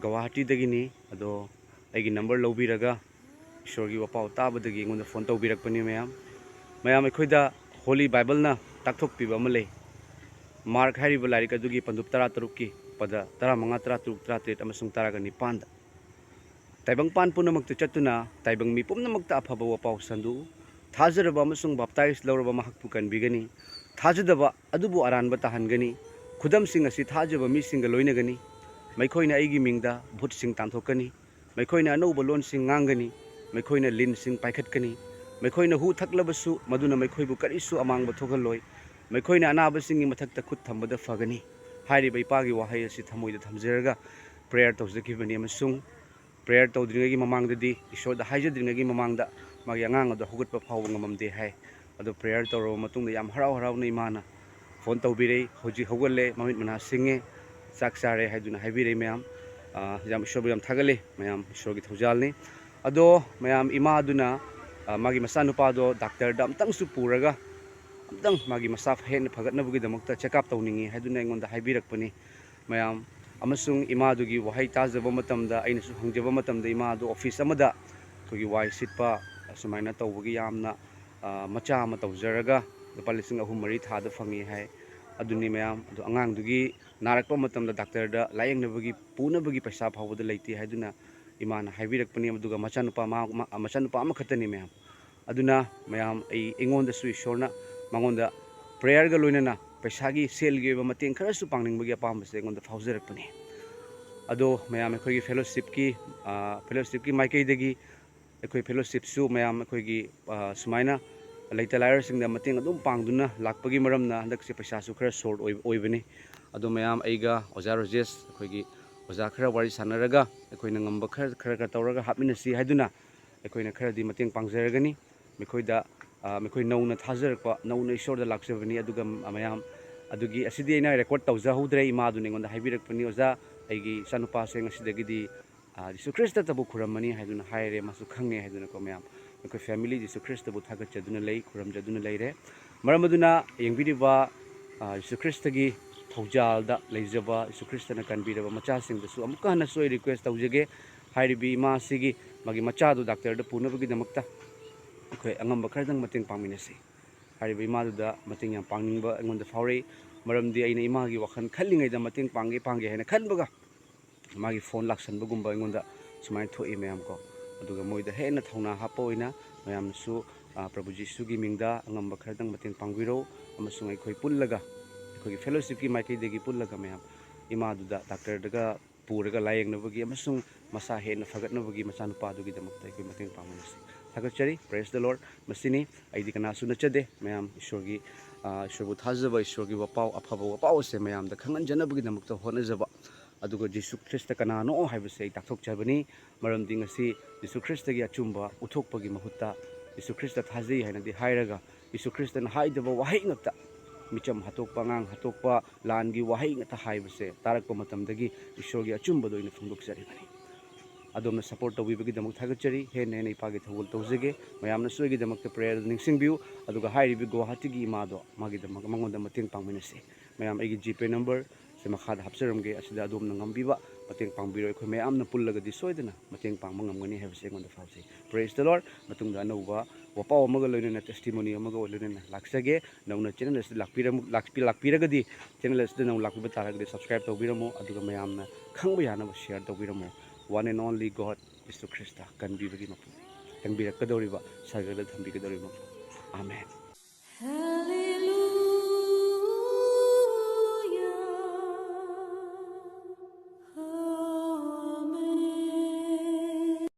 ꯒꯧꯍꯥꯇꯤꯗꯒꯤꯅꯤ꯫ ꯑꯗꯣ ꯑꯩꯒꯤ ꯅꯝꯕꯔ ꯂꯧꯕꯤꯔꯒ ꯏꯁꯣꯔꯒꯤ ꯋꯥꯄꯥꯎ ꯇꯥꯕꯗꯒꯤ ꯑꯩꯉꯣꯟꯗ ꯐꯣꯟ ꯇꯧꯕꯤꯔꯛꯄꯅꯤ ꯃꯌꯥꯝ꯫ ꯃꯌꯥꯝ, ꯑꯩꯈꯣꯏꯗ Holy Bible ꯅ ꯇꯥꯛꯊꯣꯛꯄꯤꯕ ꯑꯃ ꯂꯩ꯫ ꯃꯥꯔꯛ ꯍꯥꯏꯔꯤꯕ ꯂꯥꯏꯔꯤꯛ ꯑꯗꯨꯒꯤ ꯄꯟꯗꯨꯞ ꯇꯔꯥꯇꯔꯨꯛꯀꯤ ꯄꯗ ꯇꯔꯥꯃꯉꯥ, ꯇꯔꯥꯇꯔꯨꯛ, ꯇꯔꯥꯇꯔꯦꯠ ꯑꯃꯁꯨꯡ ꯇꯔꯥꯒ ꯅꯤꯄꯥꯟꯗ, "ꯇꯥꯏꯕꯪꯄꯥꯟ ꯄꯨꯝꯅꯃꯛꯇ ꯆꯠꯇꯨꯅ ꯇꯥꯏꯕꯪ ꯃꯤ ꯄꯨꯝꯅꯃꯛꯇ ꯑꯐꯕ ꯋꯥꯄꯥꯎ ꯁꯟꯗꯣꯛꯎ꯫ ꯊꯥꯖꯔꯕ ꯑꯃꯁꯨꯡ ꯕꯥꯞꯇꯥꯏꯖ ꯂꯧꯔꯕ ꯃꯍꯥꯛꯄꯨ ꯀꯟꯕꯤꯒꯅꯤ꯫ ꯊꯥꯖꯗꯕ ꯑꯗꯨꯕꯨ ꯑꯔꯥꯟꯕ ꯇꯥꯍꯟꯒꯅꯤ꯫ ꯈꯨꯗꯝꯁꯤꯡ ꯑꯁꯤ ꯊꯥꯖꯕ ꯃꯤꯁꯤꯡꯒ ꯂꯣꯏꯅꯒꯅꯤ꯫ ꯃꯈꯣꯏꯅ ꯑꯩꯒꯤ ꯃꯤꯡꯗ ꯚꯨꯠꯁꯤꯡ ꯇꯥꯟꯊꯣꯛꯀꯅꯤ꯫ ꯃꯈꯣꯏꯅ ꯑꯅꯧꯕ ꯂꯣꯟꯁꯤꯡ ꯉꯥꯡꯒꯅꯤ꯫ ꯃꯈꯣꯏꯅ ꯂꯤꯟꯁꯤꯡ ꯄꯥꯏꯈꯠꯀꯅꯤ꯫ ꯃꯈꯣꯏꯅ ꯍꯨ ꯊꯛꯂꯕꯁꯨ ꯃꯗꯨꯅ ꯃꯈꯣꯏꯕꯨ ꯀꯔꯤꯁꯨ ꯑꯃꯥꯡꯕ ꯊꯣꯛꯍꯜꯂꯣꯏ꯫ ꯃꯈꯣꯏꯅ ꯑꯅꯥꯕꯁꯤꯡꯒꯤ ꯃꯊꯛꯇ ꯈꯨꯠ ꯊꯝꯕꯗ ꯐꯒꯅꯤ"꯫ ꯍꯥꯏꯔꯤꯕ ꯏꯄꯥꯒꯤ ꯋꯥꯍꯩ ꯑꯁꯤ ꯊꯃꯣꯏꯗ ꯊꯝꯖꯔꯒ ꯄ꯭ꯔꯦꯌꯔ ꯇꯧꯖꯈꯤꯕꯅꯤ, ꯑꯃꯁꯨꯡ ꯄ꯭ꯔꯦꯌꯔ ꯇꯧꯗ꯭ꯔꯤꯉꯩꯒꯤ ꯃꯃꯥꯡꯗꯗꯤ, ꯏꯁꯣꯔꯗ ꯍꯥꯏꯖꯗ꯭ꯔꯤꯉꯩꯒꯤ ꯃꯃꯥꯡꯗ ꯃꯥꯒꯤ ꯑꯉꯥꯡ ꯑꯗꯣ ꯍꯧꯒꯠꯄ ꯐꯥꯎꯕ ꯉꯝꯃꯝꯗꯦ ꯍꯥꯏ꯫ ꯑꯗꯣ ꯄ꯭ꯔꯦꯌꯔ ꯇꯧꯔꯕ ꯃꯇꯨꯡꯗ ꯌꯥꯝ ꯍꯔꯥꯎ ꯍꯔꯥꯎꯅ ꯏꯃꯥꯅ ꯐꯣꯟ ꯇꯧꯕꯤꯔꯛꯏ, "ꯍꯧꯖꯤꯛ ꯍꯧꯒꯠꯂꯦ, ꯃꯃꯤꯠ ꯃꯅꯥ ꯁꯤꯡꯉꯦ, ꯆꯥꯛ ꯆꯥꯔꯦ" ꯍꯥꯏꯗꯨꯅ ꯍꯥꯏꯕꯤꯔꯛꯏ ꯃꯌꯥꯝ꯫ ꯑ, ꯌꯥꯝ ꯏꯁꯣꯔꯕꯨ ꯌꯥꯝ ꯊꯥꯒꯠꯂꯤ ꯃꯌꯥꯝ, ꯏꯁꯣꯔꯒꯤ ꯊꯧꯖꯥꯜꯅꯤ꯫ ꯑꯗꯣ ꯃꯌꯥꯝ, ꯏꯃꯥꯗꯨꯅ, ꯑ, ꯃꯥꯒꯤ ꯃꯆꯥꯅꯨꯄꯥꯗꯣ ꯗꯥꯛꯇꯔꯗ ꯑꯝꯇꯪꯁꯨ ꯄꯨꯔꯒ ꯑꯝꯇꯪ ꯃꯥꯒꯤ ꯃꯁꯥ ꯍꯦꯟꯅ ꯐꯒꯠꯅꯕꯒꯤꯗꯃꯛꯇ ꯆꯦꯛꯑꯞ ꯇꯧꯅꯤꯡꯉꯤ ꯍꯥꯏꯗꯨꯅ ꯑꯩꯉꯣꯟꯗ ꯍꯥꯏꯕꯤꯔꯛꯄꯅꯤ꯫ ꯃꯌꯥꯝ, ꯑꯃꯁꯨꯡ ꯏꯃꯥꯗꯨꯒꯤ ꯋꯥꯍꯩ ꯇꯥꯖꯕ ꯃꯇꯝꯗ, ꯑꯩꯅꯁꯨ ꯍꯪꯖꯕ ꯃꯇꯝꯗ, ꯏꯃꯥꯗꯨ ꯑꯣꯐꯤꯁ ꯑꯃꯗ ꯑꯩꯈꯣꯏꯒꯤ ꯋꯥꯏ ꯁꯤꯠꯄ ꯑꯁꯨꯃꯥꯏꯅ ꯇꯧꯕꯒꯤ ꯌꯥꯝꯅ, ꯑ, ꯃꯆꯥ ꯑꯃ ꯇꯧꯖꯔꯒ ꯂꯨꯄꯥ ꯂꯤꯁꯤꯡ ꯑꯍꯨꯝ ꯃꯔꯤ ꯊꯥꯗ ꯐꯪꯉꯤ ꯍꯥꯏ꯫ ꯑꯗꯨꯅꯤ ꯃꯌꯥꯝ꯫ ꯑꯗꯣ ꯑꯉꯥꯡꯗꯨꯒꯤ ꯅꯥꯔꯛꯄ ꯃꯇꯝꯗ ꯗꯥꯛꯇꯔꯗ ꯂꯥꯌꯦꯡꯅꯕꯒꯤ ꯄꯨꯅꯕꯒꯤ ꯄꯩꯁꯥ ꯐꯥꯎꯕꯗ ꯂꯩꯇꯦ ꯍꯥꯏꯗꯨꯅ ꯏꯃꯥꯅ ꯍꯥꯏꯕꯤꯔꯛꯄꯅꯤ꯫ ꯑꯗꯨꯒ ꯃꯆꯥꯅꯨꯄꯥ ꯃꯥ-, ꯃꯥ-, ꯃꯆꯥꯅꯨꯄꯥ ꯑꯃꯈꯛꯇꯅꯤ ꯃꯌꯥꯝ꯫ ꯑꯗꯨꯅ ꯃꯌꯥꯝ, ꯑꯩ, ꯑꯩꯉꯣꯟꯗꯁꯨ ꯏꯁꯣꯔꯅ ꯃꯉꯣꯟꯗ ꯄ꯭ꯔꯦꯌꯔꯒ ꯂꯣꯏꯅꯅ ꯄꯩꯁꯥꯒꯤ, ꯁꯦꯜꯒꯤ ꯑꯣꯏꯕ ꯃꯇꯦꯡ ꯈꯔꯁꯨ ꯄꯥꯡꯅꯤꯡꯕꯒꯤ ꯑꯄꯥꯝꯕꯁꯦ ꯑꯩꯉꯣꯟꯗ ꯐꯥꯎꯖꯔꯛꯄꯅꯤ꯫ ꯑꯗꯣ ꯃꯌꯥꯝ, ꯑꯩꯈꯣꯏꯒꯤ ꯐꯦꯂꯣꯁꯤꯞꯀꯤ, ꯑ, ꯐꯦꯂꯣꯁꯤꯞꯀꯤ ꯃꯥꯏꯀꯩꯗꯒꯤ ꯑꯩꯈꯣꯏ ꯐꯦꯂꯣꯁꯤꯞꯁꯨ ꯃꯌꯥꯝ ꯑꯩꯈꯣꯏꯒꯤ, ꯑ, ꯁꯨꯃꯥꯏꯅ ꯂꯩꯇ ꯂꯥꯏꯔꯁꯤꯡꯗ ꯃꯇꯦꯡ ꯑꯗꯨꯝ ꯄꯥꯡꯗꯨꯅ ꯂꯥꯛꯄꯒꯤ ꯃꯔꯝꯅ ꯍꯟꯗꯛꯁꯦ ꯄꯩꯁꯥꯁꯨ ꯈꯔ ꯁꯣꯔꯠ ꯑꯣꯏꯕꯅꯤ꯫ ꯑꯗꯣ ꯃꯌꯥꯝ ꯑꯩꯒ ꯑꯣꯖꯥ ꯔꯣꯖꯦꯁ, ꯑꯩꯈꯣꯏꯒꯤ ꯑꯣꯖꯥ ꯈꯔ ꯋꯥꯔꯤ ꯁꯥꯟꯅꯔꯒ ꯑꯩꯈꯣꯏꯅ ꯉꯝꯕ ꯈꯔ ꯈꯔ ꯈꯔ ꯇꯧꯔꯒ ꯍꯥꯞꯃꯤꯟꯅꯁꯤ ꯍꯥꯏꯗꯨꯅ ꯑꯩꯈꯣꯏꯅ ꯈꯔꯗꯤ ꯃꯇꯦꯡ ꯄꯥꯡꯖꯔꯒꯅꯤ꯫ ꯃꯈꯣꯏꯗ, ꯑ, ꯃꯈꯣꯏ ꯅꯧꯅ ꯊꯥꯖꯔꯛꯄ, ꯅꯧꯅ ꯏꯁꯣꯔꯗ ꯂꯥꯛꯆꯕꯅꯤ꯫ ꯑꯗꯨꯒ ꯃꯌꯥꯝ, ꯑꯗꯨꯒꯤ ꯑꯁꯤꯗꯤ ꯑꯩꯅ ꯔꯦꯀꯣꯔꯗ ꯇꯧꯖꯍꯧꯗ꯭ꯔꯦ, ꯏꯃꯥꯗꯨꯅ ꯑꯩꯉꯣꯟꯗ ꯍꯥꯏꯕꯤꯔꯛꯄꯅꯤ, "ꯑꯣꯖꯥ, ꯑꯩꯒꯤ ꯏꯆꯥꯅꯨꯄꯥꯁꯦ ꯉꯁꯤꯗꯒꯤꯗꯤ, ꯑ, ꯖꯤꯁꯨ ꯈ꯭ꯔꯤꯁꯇꯇꯕꯨ ꯈꯨꯔꯝꯃꯅꯤ" ꯍꯥꯏꯗꯨꯅ ꯍꯥꯏꯔꯦ꯫ ꯃꯥꯁꯨ ꯈꯪꯉꯦ ꯍꯥꯏꯗꯨꯅꯀꯣ ꯃꯌꯥꯝ꯫ ꯑꯩꯈꯣꯏ ꯐꯦꯃꯤꯂꯤ ꯖꯤꯁꯨ ꯈ꯭ꯔꯤꯁꯇꯕꯨ ꯊꯥꯒꯠꯆꯗꯨꯅ ꯂꯩ, ꯈꯨꯔꯨꯝꯖꯗꯨꯅ ꯂꯩꯔꯦ꯫ ꯃꯔꯝ ꯑꯗꯨꯅ ꯌꯦꯡꯕꯤꯔꯤꯕ, ꯑ, ꯖꯤꯁꯨ ꯈ꯭ꯔꯤꯁꯇꯒꯤ ꯊꯧꯖꯥꯜꯗ ꯂꯩꯖꯕ, ꯖꯤꯁꯨ ꯈ꯭ꯔꯤꯁꯇꯅ ꯀꯟꯕꯤꯔꯕ ꯃꯆꯥꯁꯤꯡꯗꯁꯨ ꯑꯃꯨꯛꯀ ꯍꯟꯅꯁꯨ ꯑꯩ ꯔꯤꯀ꯭ꯋꯦꯁ ꯇꯧꯖꯒꯦ꯫ ꯍꯥꯏꯔꯤꯕ ꯏꯃꯥꯁꯤꯒꯤ, ꯃꯥꯒꯤ ꯃꯆꯥꯗꯨ ꯗꯥꯛꯇꯔꯗ ꯄꯨꯅꯕꯒꯤꯗꯃꯛꯇ ꯑꯩꯈꯣꯏ ꯑꯉꯝꯕ ꯈꯔꯗꯪ ꯃꯇꯦꯡ ꯄꯥꯡꯃꯤꯟꯅꯁꯤ꯫ ꯍꯥꯏꯔꯤꯕ ꯏꯃꯥꯗꯨꯗ ꯃꯇꯦꯡ ꯌꯥꯝ ꯄꯥꯡꯅꯤꯡꯕ ꯑꯩꯉꯣꯟꯗ ꯐꯥꯎꯔꯛꯏ꯫ ꯃꯔꯝꯗꯤ ꯑꯩꯅ ꯏꯃꯥꯒꯤ ꯋꯥꯈꯜ ꯈꯜꯂꯤꯉꯩꯗ ꯃꯇꯦꯡ ꯄꯥꯡꯒꯦ, ꯄꯥꯡꯒꯦ ꯍꯥꯏꯅ ꯈꯟꯕꯒ ꯃꯥꯒꯤ ꯐꯣꯟ ꯂꯥꯛꯁꯟꯕꯒꯨꯝꯕ ꯑꯩꯉꯣꯟꯗ ꯁꯨꯃꯥꯏꯅ ꯊꯣꯛꯏ ꯃꯌꯥꯝ ꯀꯣ꯫ ꯑꯗꯨꯒ ꯃꯣꯏꯗ ꯍꯦꯟꯅ ꯊꯧꯅꯥ ꯍꯥꯞꯄ ꯑꯣꯏꯅ ꯃꯌꯥꯝꯅꯁꯨ, ꯑ, ꯄ꯭ꯔꯚꯨ ꯖꯤꯁꯨꯒꯤ ꯃꯤꯡꯗ ꯑꯉꯝꯕ ꯈꯔꯗꯪ ꯃꯇꯦꯡ ꯄꯥꯡꯕꯤꯔꯣ꯫ ꯑꯃꯁꯨꯡ ꯑꯩꯈꯣꯏ ꯄꯨꯜꯂꯒ, ꯑꯩꯈꯣꯏꯒꯤ ꯐꯦꯂꯣꯁꯤꯞꯀꯤ ꯃꯥꯏꯀꯩꯗꯒꯤ ꯄꯨꯜꯂꯒ ꯃꯌꯥꯝ ꯏꯃꯥꯗꯨꯗ ꯗꯥꯛꯇꯔꯗꯒ ꯄꯨꯔꯒ ꯂꯥꯌꯦꯡꯅꯕꯒꯤ ꯑꯃꯁꯨꯡ ꯃꯁꯥ ꯍꯦꯟꯅ ꯐꯒꯠꯅꯕꯒꯤ ꯃꯆꯥꯅꯨꯄꯥꯗꯨꯒꯤꯗꯃꯛꯇ ꯑꯩꯈꯣꯏ ꯃꯇꯦꯡ ꯄꯥꯡꯃꯤꯟꯅꯁꯤ꯫ ꯊꯥꯒꯠꯆꯔꯤ꯫ Praise the Lord꯫ ꯃꯁꯤꯅꯤ꯫ ꯑꯩꯗꯤ ꯀꯅꯥꯁꯨ ꯅꯠꯆꯗꯦ꯫ ꯃꯌꯥꯝ ꯏꯁꯣꯔꯒꯤ, ꯑ, ꯏꯁꯣꯔꯕꯨ ꯊꯥꯖꯕ, ꯏꯁꯣꯔꯒꯤ ꯋꯥꯄꯥꯎ, ꯑꯐꯕ ꯋꯥꯄꯥꯎ ꯑꯁꯦ ꯃꯌꯥꯝꯗ ꯈꯪꯍꯟꯖꯅꯕꯒꯤꯗꯃꯛꯇ ꯍꯣꯠꯅꯖꯕ꯫ ꯑꯗꯨꯒ ꯖꯤꯁꯨ ꯈ꯭ꯔꯤꯁꯇ ꯀꯅꯥꯅꯣ ꯍꯥꯏꯕꯁꯦ ꯑꯩ ꯇꯥꯛꯊꯣꯛꯆꯕꯅꯤ꯫ ꯃꯔꯝꯗꯤ ꯉꯁꯤ ꯖꯤꯁꯨ ꯈ꯭ꯔꯤꯁꯇꯒꯤ ꯑꯆꯨꯝꯕ ꯎꯠꯊꯣꯛꯄꯒꯤ ꯃꯍꯨꯠꯇ ꯖꯤꯁꯨ ꯈ꯭ꯔꯤꯁꯇ ꯊꯥꯖꯩ ꯍꯥꯏꯅꯗꯤ ꯍꯥꯏꯔꯒ ꯖꯤꯁꯨ ꯈ꯭ꯔꯤꯁꯇꯅ ꯍꯥꯏꯗꯕ ꯋꯥꯍꯩ ꯉꯥꯛꯇ, ꯃꯤꯆꯝ ꯍꯥꯠꯇꯣꯛꯄ, ꯑꯉꯥꯡ ꯍꯥꯠꯇꯣꯛꯄ, ꯂꯥꯟꯒꯤ ꯋꯥꯍꯩ ꯉꯥꯛꯇ ꯍꯥꯏꯕꯁꯦ ꯇꯥꯔꯛꯄ ꯃꯇꯝꯗꯒꯤ ꯏꯁꯣꯔꯒꯤ ꯑꯆꯨꯝꯕꯗꯣ ꯑꯩꯅ ꯐꯣꯡꯗꯣꯛꯆꯔꯤꯕꯅꯤ꯫ ꯑꯗꯣꯝꯅ ꯁꯄꯣꯔꯠ ꯇꯧꯕꯤꯕꯒꯤꯗꯃꯛ ꯊꯥꯒꯠꯆꯔꯤ꯫ ꯍꯦꯟꯅ ꯍꯦꯟꯅ ꯏꯄꯥꯒꯤ ꯊꯧꯒꯜ ꯇꯧꯖꯒꯦ꯫ ꯃꯌꯥꯝꯅꯁꯨ ꯑꯩꯒꯤꯗꯃꯛꯇ ꯄ꯭ꯔꯦꯌꯔꯗ ꯅꯤꯡꯁꯤꯡꯕꯤꯌꯨ꯫ ꯑꯗꯨꯒ ꯍꯥꯏꯔꯤꯕ ꯒꯨꯋꯥꯍꯥꯇꯤꯒꯤ ꯏꯃꯥꯗꯣ ꯃꯥꯒꯤꯗꯃꯛ, ꯃꯉꯣꯟꯗ ꯃꯇꯦꯡ ꯄꯥꯡꯃꯤꯟꯅꯁꯤ꯫ ꯃꯌꯥꯝ ꯑꯩꯒꯤ ꯖꯤꯄꯦ ꯅꯝꯕꯔ ꯁꯦ ꯃꯈꯥꯗ ꯍꯥꯞꯆꯔꯝꯒꯦ꯫ ꯑꯁꯤꯗ ꯑꯗꯣꯝꯅ ꯉꯝꯕꯤꯕ ꯃꯇꯦꯡ ꯄꯥꯡꯕꯤꯔꯣ꯫ ꯑꯩꯈꯣꯏ ꯃꯌꯥꯝꯅ ꯄꯨꯜꯂꯒꯗꯤ ꯁꯣꯏꯗꯅ ꯃꯇꯦꯡ ꯄꯥꯡꯕ ꯉꯝꯒꯅꯤ ꯍꯥꯏꯕꯁꯤ ꯑꯩꯉꯣꯟꯗ ꯐꯥꯎꯖꯩ꯫ Praise the Lord꯫ ꯃꯇꯨꯡꯗ ꯑꯅꯧꯕ ꯋꯥꯄꯥꯎ ꯑꯃꯒ ꯂꯣꯏꯅꯅ, ꯇꯦꯁꯇꯤꯃꯣꯅꯤ ꯑꯃꯒ ꯂꯣꯏꯅꯅ ꯂꯥꯛꯆꯒꯦ꯫ ꯅꯧꯅ ꯆꯦꯅꯦꯜ ꯑꯁꯤꯗ ꯂꯥꯛꯄꯤꯔꯝ-, ꯂꯥꯛꯄꯤ-, ꯂꯥꯛꯄꯤꯔꯒꯗꯤ ꯆꯦꯅꯦꯜ ꯑꯁꯤꯗ ꯅꯧꯅ ꯂꯥꯛꯄꯤꯕ ꯇꯥꯔꯒꯗꯤ ꯁꯕꯁꯀ꯭ꯔꯥꯏꯕ ꯇꯧꯕꯤꯔꯝꯃꯣ꯫ ꯑꯗꯨꯒ ꯃꯌꯥꯝꯅ ꯈꯪꯕ ꯌꯥꯅꯕ ꯁꯤꯌꯔ ꯇꯧꯕꯤꯔꯝꯃꯣ꯫ One and only God, Jesus Christ ꯀꯟꯕꯤꯕꯒꯤ ꯃꯄꯨ, ꯀꯟꯕꯤꯔꯛꯀꯗꯧꯔꯤꯕ, ꯁꯔꯒꯗ ꯊꯝꯕꯤꯒꯗꯧꯔꯤꯕ ꯃꯄꯨ꯫ ꯑꯥꯃꯦꯟ꯫